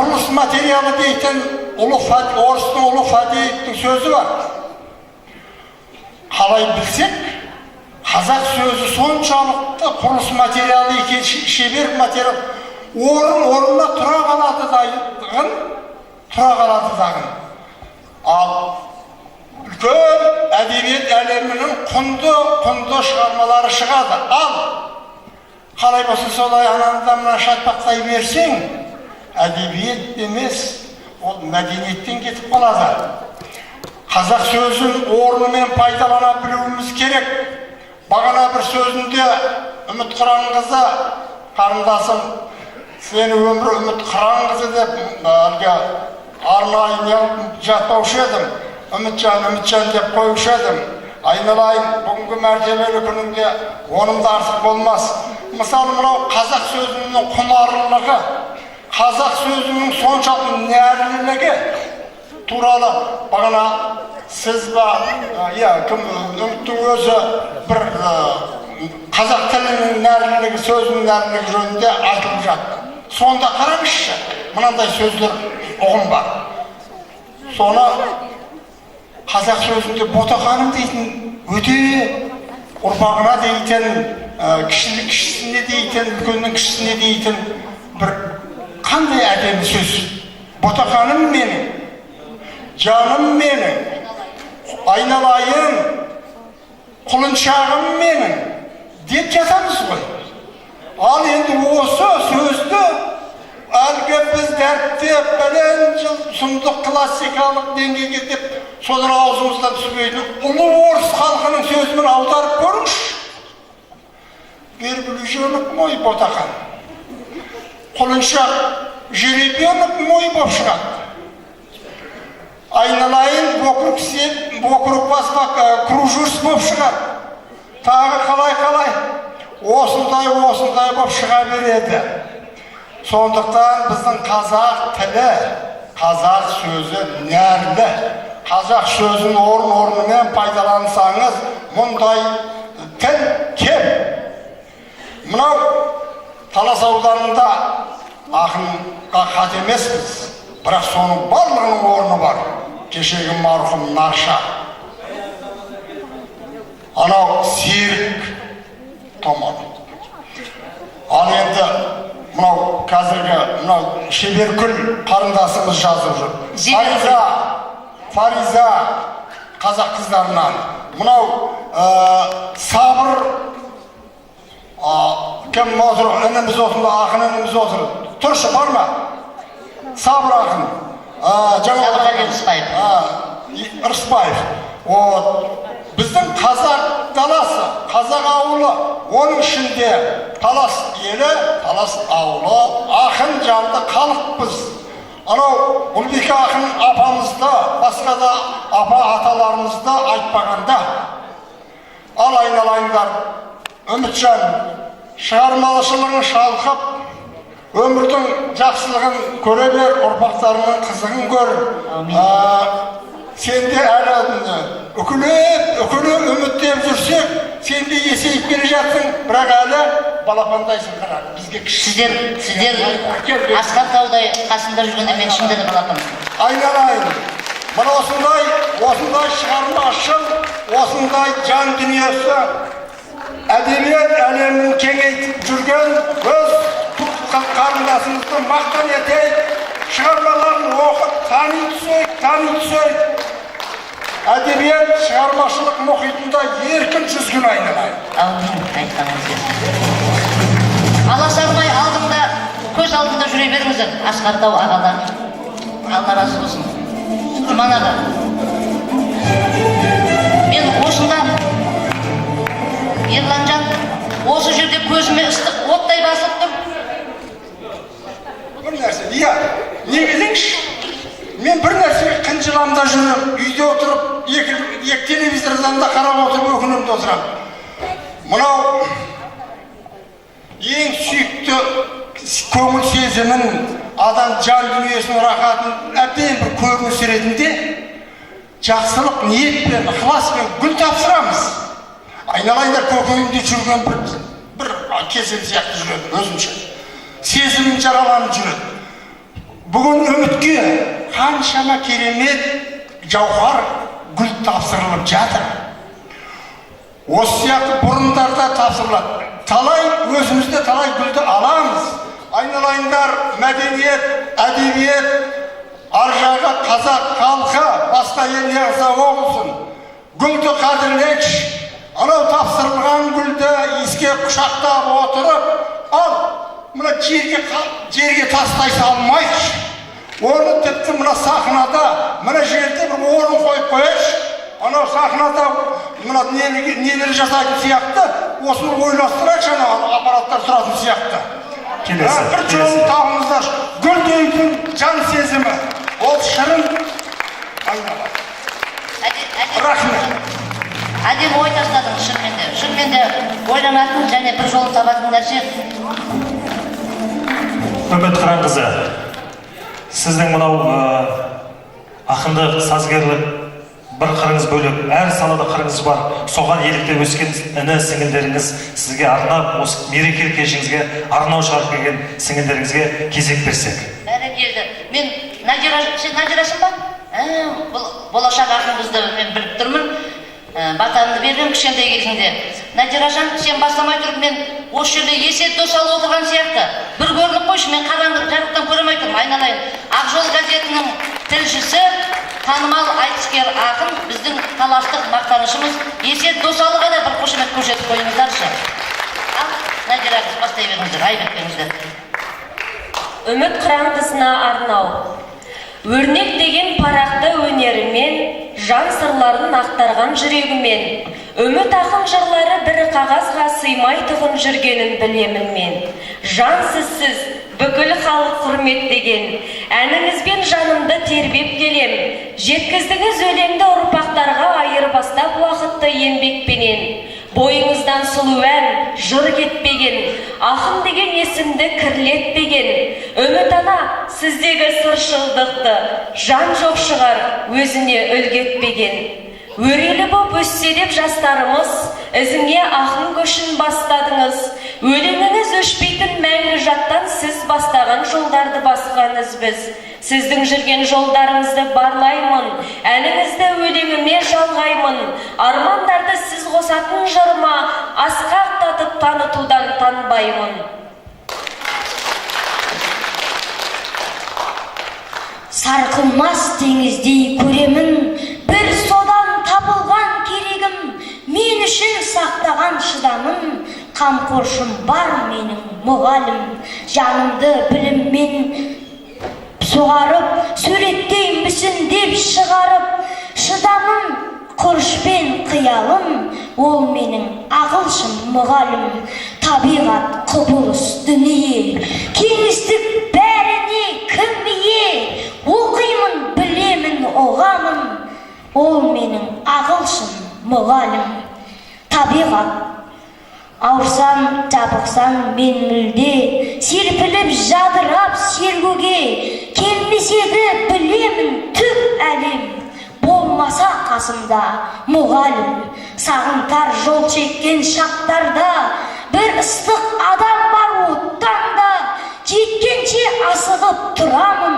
Құрылыс материалы дейтін ұлы орыстың ұлы Фадеевтің сөзі бар. Қалай білсек, қазақ сөзі соншалықты құрылыс материалы екен, шебер материал, орын орнына тұра қалады дағын, тұра қалады дағын. Ал үлкен әдебиет әлемінің құнды шығармалары шығады. Ал қалай болса солай ананы да мына шатпақтай берсең, әдебиет емес, ол мәдениеттен кетіп қалады. Қазақ сөзін орнымен пайдалана білуіміз керек. Бағана бір сөзінде Үміт Қыранқызы, қарындасым, сені өмірі Үміт Қыранқызы деп әлгі арнайы неғып жатпаушы едім, Үмітжан, Үмітжан деп қоюшы едім. Айналайын, бүгінгі мәртебелі күніңде оным да артық болмас. Мысалы, мынау қазақ сөзінің құнарлылығы, қазақ сөзінің соншалықты нәрлілігі туралы бағана сіз ба, иә, кім, Үміттің өзі бір қазақ тілінің нәрлілігі, сөзінің нәрлілігі жөнінде айтылып жатты. Сонда қараңызшы, мынандай сөздер ұғым бар. Соны қазақ сөзінде ботақаным дейтін, өте ұрпағына дейтін, кішісіне дейтін, үлкеннің кішісіне дейтін бір қандай әдемі сөз. Ботақаным менің, жаным менің, айналайын, құлыншағым менің деп жатамыз ғой. Ал енді осы сөзді әлгі біз дәріптеп, бәлен жыл сұмдық классикалық деңгейге деп содан аузымыздан түспейтін ұлы орыс халқының сөзімен аударып көріңізші. Верблюжонок мой ботақан, құлыншақ жеребенок мой болып шығады. Айналайын вокруг вокруг вас кружусь болып шығады. Тағы қалай-қалай осындай осындай болып шыға береді. Сондықтан біздің қазақ тілі, қазақ сөзі нәрлі. Қазақ сөзін орын-орнымен пайдалансаңыз, мұндай тіл кем. Мынау Талас ауданында ақынға қат емеспіз, бірақ соның барлығының орны бар. Кешегі марқұм Нарша, анау Серік Томар. Ал енді мынау қазіргі мынау Шеберкүл қарындасымыз жазып жүр. Фариза, Фариза қазақ қыздарынан. Мынау Сабыр кім отыр, ініміз отыр, ақын ініміз отыр. Тұршы, бар ма? Сабыр ақын. Сабырғали Рысбаев. Рысбаев. Біздің қазақ даласы, қазақ ауылы, оның ішінде Талас елі, Талас ауылы, ақын жанды халықпыз. Анау Ұлбике ақын апамызды, басқа да апа аталарымызды айтпағанда. Ал айналайындар, Үмітжан, шығармашылығын шалқып, өмірдің жақсылығын көре бер, ұрпақтарының қызығын көр. Сен де әлі үкілеп, үкілі үміттеп жүрсек, сен де есейіп келе жатсың, бірақ әлі балапандайсың, қара. Бізге кіші. Сіздер асқар таудай қасында жүргенде мен шынында да балапанмын. Айналайын. Мына осындай шығармашыл, осындай жан дүниесі әдебиет әлемін кеңейтіп жүрген өз қарындасымызды мақтан етейік, шығармаларын оқып тани түсейік, тани түсейік. Әдебиет шығармашылық мұхитында еркін жүзгін айналайын. Әумин, айтқаныңыз келсін. Аласармай алдыңда, көз алдында жүре беріңіздер, асқар тау ағалар. Алла разы болсын. Құрман аға, мен осында Ерланжан, осы жерде көзіме ыстық оттай басып тұр. Бір нәрсе, иә, неге деңізші? Мен бір нәрсеге қынжыламда жүріп, үйде отырып, екі телевизордан да қарап отырып, өкініп отырамын. Мынау ең сүйікті көңіл сезімін, адам жан дүниесінің рахатын әбден бір көрініс ретінде жақсылық ниетпен, ықыласпен гүл тапсырамыз. Айналайындар, көкейімде жүрген бір кесел сияқты жүреді, өзімше. Сезімім жараланып жүреді. Бүгін Үмітке қаншама керемет жауһар гүл тапсырылып жатыр. Осы сияқты бұрындарда тапсырылады. Талай өзімізде талай гүлді аламыз. Айналайындар, мәдениет, әдебиет, ар жағы қазақ халқы, басқа ел не қылса болсын. Гүлді қадірлейікші. Анау тапсырылған гүлді иіске құшақтап отырып, ал мына жерге тастай салмайықшы. Оны тіпті мына сахнада, мына жерде бір орын қойып қояйықшы. Анау сахнада мына нелер жасайтын сияқты, осыны ойластырайықшы, анау аппараттар тұратын сияқты. Келесі, бір жолын табыңыздаршы. Гүл дейтін жан сезімі, ол шырын айнала. Рахмет. Әдемі ой тастадың, шынымен де. Шынымен де ойланатын және бір жолын табатын нәрсе. Үміт Қыранқызы, сіздің мынау ақындық, сазгерлік бір қырыңыз бөлек, әр салада қырыңыз бар. Соған еліктеп өскен іні сіңілдеріңіз сізге арнап, осы мерекелік кешіңізге арнау шығарып келген сіңілдеріңізге кезек берсек. Бәрекелді. Мен Надира, сен Надирасың ба? Бұл болашақ ақын қызды мен біліп тұрмын. Батамды бердім кішкентай кезінде. Надиражан, сен бастамай тұрып мен осы жерде Есет Досалы отырған сияқты. Бір көрініп қойшы, мен қараңғы жарықтан көре алмай тұрмын, айналайын. Ақжол газетінің тілшісі, танымал айтыскер ақын, біздің таластық мақтанышымыз Есет Досалыға да бір қошемет көрсетіп қойыңыздаршы. Ал, Надира қыз, бастай беріңіздер, айып етпеңіздер. Үміт Қыранқызына арнау. Өрнек деген парақты өнерімен, жан сырларын ақтарған жүрегімен, Үміт ақын жырлары бір қағазға сыймай тұғын жүргенін білемін мен. Жансыз бүкіл халық құрметтеген, әніңізбен жанымды тербеп келем. Жеткіздіңіз өлеңді ұрпақтарға айырбастап уақытты еңбекпенен. Бойыңыздан сұлу ән, жыр кетпеген, ақын деген есімді кірлетпеген. Үміт ана, сіздегі сыршылдықты, жан жоқ шығар өзіне үлгетпеген. Өрелі боп өссе деп жастарымыз, ізіңе ақын көшін бастадыңыз. Өлеңіңіз өшпейтін мәңгі жаттан сіз бастаған жолдарды басқан ізбіз. Сіздің жүрген жолдарыңызды барлаймын, әніңізді өлеңіме жалғаймын. Армандарды сіз қосатын жырыма асқақтатып танытудан танбаймын. Сарқылмас теңіздей көремін, бір содан табылған керегім, мен үшін сақтаған шыдамын, қамқоршым бар менің мұғалім, жанымды біліммен соғарып, суреттей мүсін деп шығарып, шыдамым құрышпен қиялым, ол менің ағылшын мұғалім. Табиғат құбылыс дүние, кеңістік бәріне кім ие, оқимын, білемін, ұғамын, ол менің ағылшын мұғалім. Табиғат ауырсам, жабықсам мен мүлде, серпіліп жадырап сергуге, келмес еді білемін түп әлем, болмаса қасымда мұғалім. Сағынтар жол шеккен шақтарда, бір ыстық адам бар оттан да, жеткенше асығып тұрамын,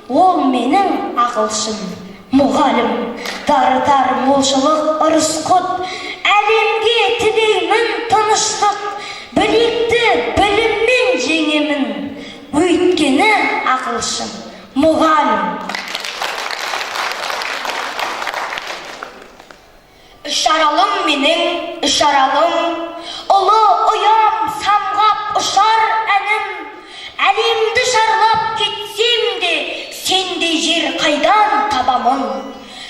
ол менің ағылшын мұғалім. Дарытар молшылық ырыс құт, әлемге тілеймін тыныштық, білекті біліммен жеңемін, өйткені ағылшын мұғалім. Үш аралым менің, үш аралым, ұлы ұям самғап ұшар әнім, әлемді шарлап кетсем де, сендей жер қайдан табамын?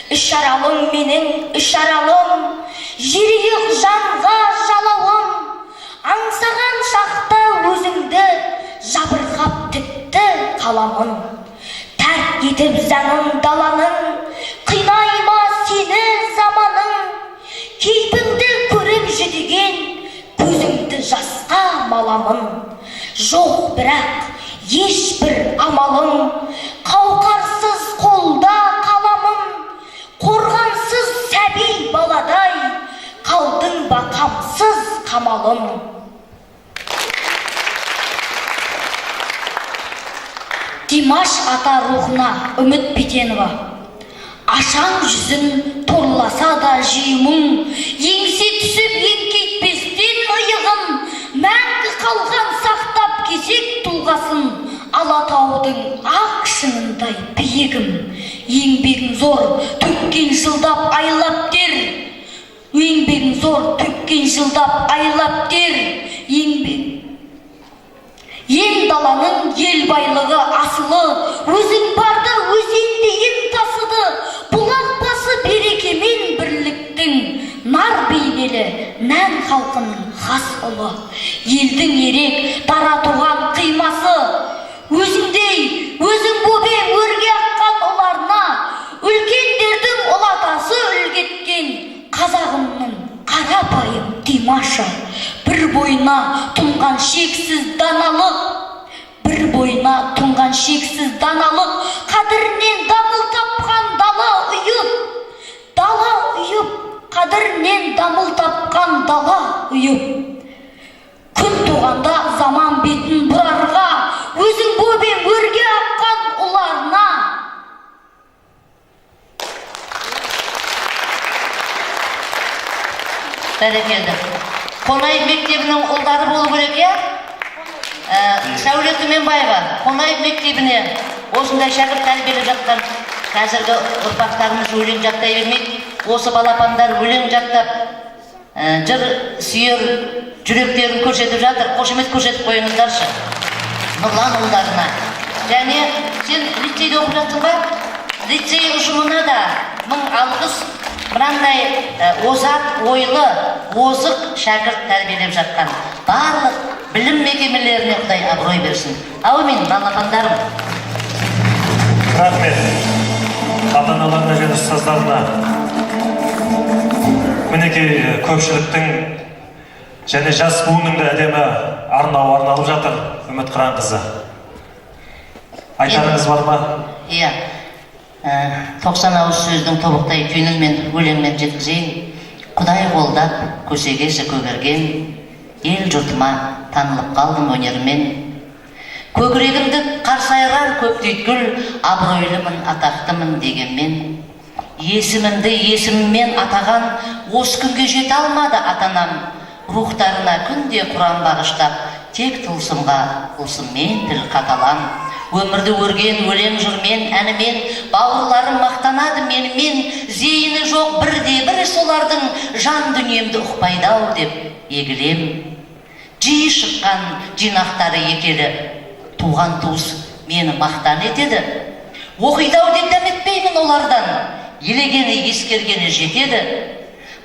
Үш аралым менің, үш аралым, жерұйық жанға жалауым, аңсаған шақта өзіңді жабырқап тіпті қаламын. Тәрк етіп заңын даланың, қинай ма сені заманың, кейпіңді көріп жүдеген, көзіңді жасқа маламын. Жоқ бірақ ешбір амалым, қауқарсыз қолда қаламын, қорғансыз сәби баладай, қалдың ба қамсыз қамалым. Димаш ата рухына, Үміт Битенова. Ашаң жүзін торласа да жиі мұң, еңсе түсіп еңкейтпестен иығын, мәңгі қалған сақтап кесек тұлғасын, Алатаудың ақ шыңындай биігім. Еңбегің зор, төккен жылдап айлап тер, еңбегің зор, төккен жылдап айлап тер, еңбек. Ен даланың ел байлығы асылы, өзің барда өзендейін тасыды, бұлақ басы берекемен бірліктің, нар бейнелі нән халқының хас ұлы. Елдің ерек дара туған қимасы, өзіңдей, өзің бөбең өрге аққан ұларына, үлкендердің ұлатасы үлгеткен қазағымның қарапайым Димашы. Бір бойына тұнған шексіз даналық, бір бойына тұнған шексіз даналық, қадірінен дамыл тапқан дала ұйып, дала ұйып, қадірінен дамыл тапқан дала ұйып. Күн туғанда заман бетін бұрарға, өзің бөбең өрге аққан ұларына. Бәрекелді. Қонаев мектебінің ұлдары болу керек, иә? Сәуле Түменбаева, Қонаев мектебіне осындай шәкірт тәрбиелеп жатқан қазіргі ұрпақтарымыз өлең жаттай бермейді. Осы балапандар өлең жаттап, жыр сүйер жүректерін көрсетіп жатыр. Қошемет көрсетіп қойыңыздаршы Нұрлан ұлдарына. Және сен лицейде оқып жатсың ба? Лицей ұжымына да мың алғыс. Мынандай озат ойлы, озық шәкірт тәрбиелеп жатқан барлық білім мекемелеріне Құдай абырой берсін. Әумин, балапандарым. Рахмет ата-аналарына және ұстаздарына. Мінекей көпшіліктің және жас буынның да әдемі арнауы арналып жатыр. Үміт Қыранқызы, айтарыңыз бар ма? Иә. 90 ауыз сөздің тобықтай түйінін мен өлеңмен жеткізейін. Құдай қолдап, көсегесі көгерген, ел жұртыма танылып қалдым өнермен. Көкірегімді қарсайрар көп түйткіл, абыройлымын, атақтымын дегенмен. Есімімді есіміммен атаған, осы күнге жете алмады ата-анам. Рухтарына күнде Құран бағыштап, тек тылсымға тылсыммен тіл қаталам. Өмірді өрген өлең жырмен, әнімен, бауырларым мақтанады менімен. Зейіні жоқ бірде бір солардың, жан дүниемді ұқпайды-ау деп егілем. Жиі шыққан жинақтары екелі, туған туыс мені мақтан етеді. Оқиды-ау деп дәметпеймін олардан, елегені ескергені жетеді.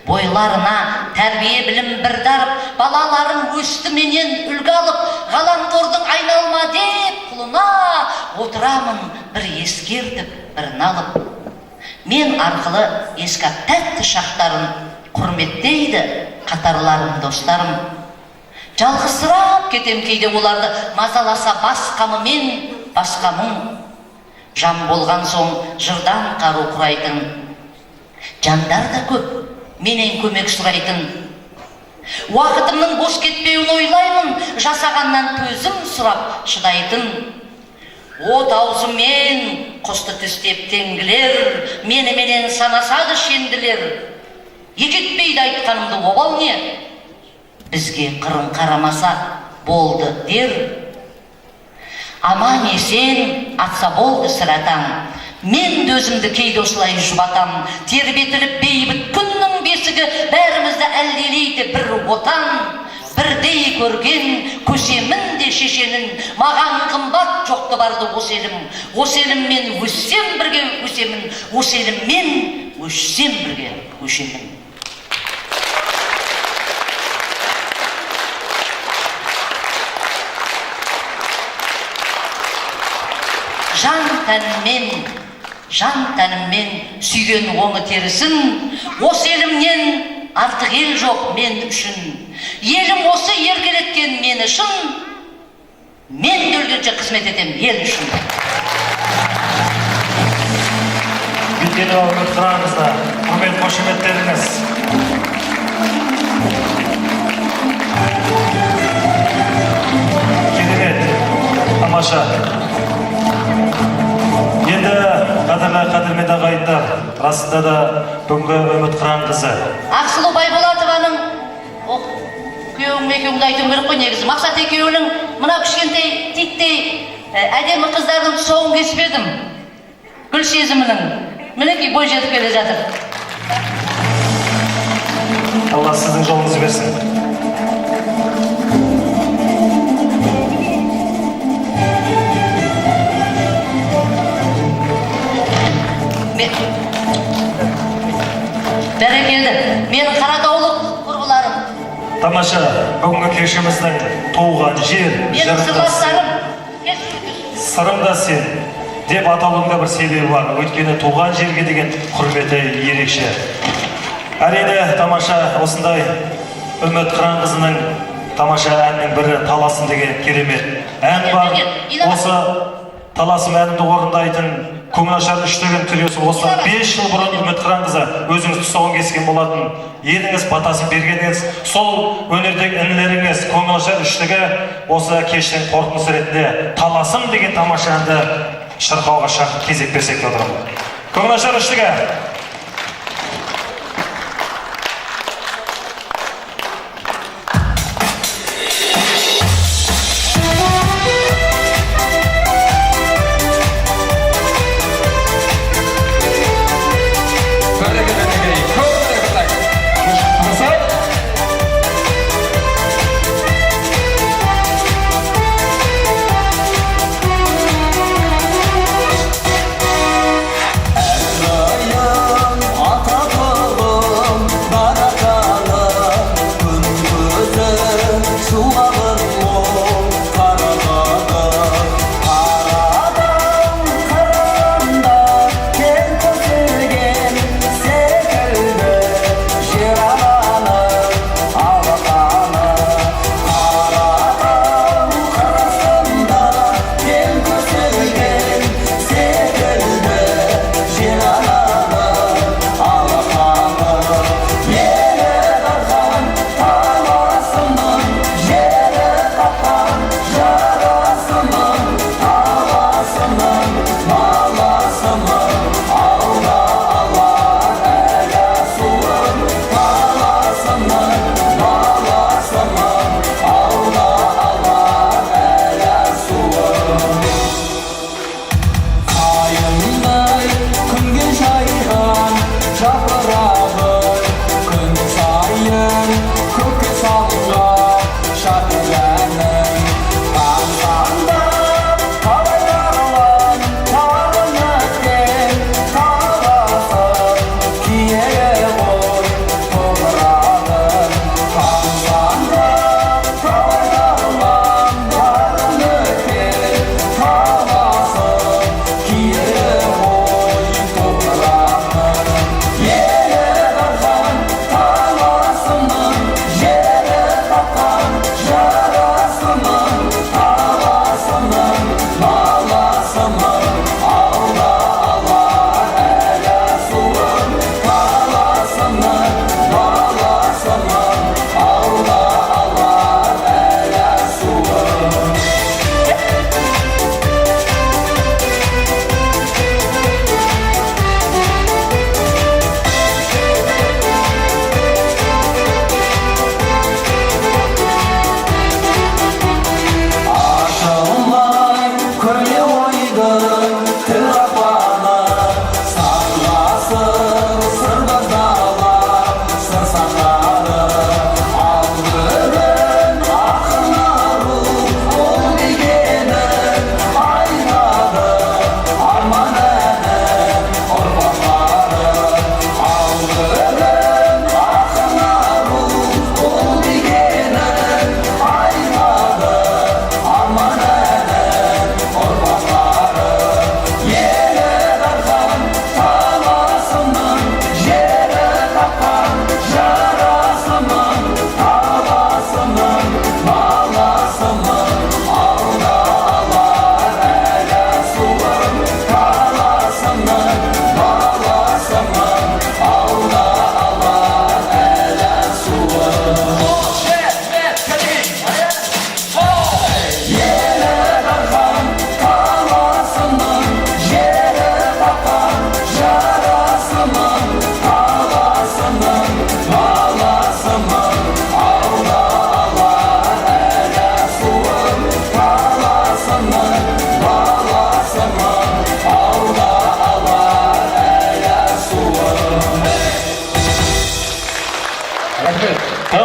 Бойларына тәрбие білім бір дарып, балаларым өсті менен үлгі алып, ғаламтордың айналма деп құлына отырамын бір ескертіп, бір налып. Мен арқылы ескі тәтті шақтарын құрметтейді қатарларым, достарым. Жалғызсырап кетем кейде оларды, мазаласа бас қамымен басқа мұң. Жан болған соң жырдан қару құрайтын жандар да көп, менен көмек сұрайтын. Уақытымның бос кетпеуін ойлаймын, жасағаннан төзім сұрап шыдайтын. От аузымен құсты тістеп теңгілер, меніменен санасады шенділер. Екетпейді айтқанымды обал не, бізге қырын қарамаса болды дер. Аман есен атса болды сірә таң, мен өзімді кейде осылай жұбатам. Тербетіліп бейбіт күннің бесігі, бәрімізді әлдилейді бір отан. Бірдей көрген көсемін де шешенін, маған қымбат жоқты барды осы елім. Осы еліммен өссем бірге өсемін, осы еліммен өшсем бірге өшемін. Жан тәніммен, жан тәніммен сүйген оңы терісін, осы елімнен артық ел жоқ мен үшін. Елім осы еркелеткен мені шын, мен де өлгенше қызмет етем ел үшін. Битенова Үміт Қыранқызына құрмет қошеметтеріңіз. Керемет, тамаша. Қадірлі, қадірменді ағайындар, расында да бүгінгі Үміт Қыранқызы Ақсұлу Байболатованың, күйеуім екеуіңді айтуым керек қой негізі, Мақсат екеуінің мына кішкентай титтей әдемі қыздардың тұсауын кесіп едім, гүл сезімінің, мінекей бой жетіп келе жатыр. Алла сіздің жолыңызды берсін. Бәрекелді, менің қаратаулық құрбыларым. Тамаша, бүгінгі кешіміздің туған жер, менің сырластарым. Сырым да сен деп аталуының да бір себебі бар. Өйткені туған жерге деген құрметі ерекше. Әрине, тамаша осындай Үміт Қыранқызының тамаша әнінің бірі Таласым деген керемет ән бар. Осы Таласым әнімді орындайтын көңілашар үштігін триосы осыдан 5 жыл бұрын Үміт Қыранқызы өзіңіз тұсауын кескен болатын. Еліңіз батасын бергеніңіз, сол өнердегі інілеріңіз көңілашар үштігі осы кештің қорытындысы ретінде Таласым деген тамаша әнді шырқауға шақырып кезек берсек деп отырмын. Көңілашар үштігі. Әрайым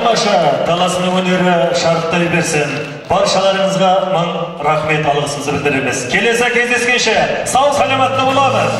Тамаша, Таласының өнері шарықтай берсін. Баршаларыңызға мың рахмет, алғысымызды білдіреміз. Келесі кездескенше сау саламатта боламыз.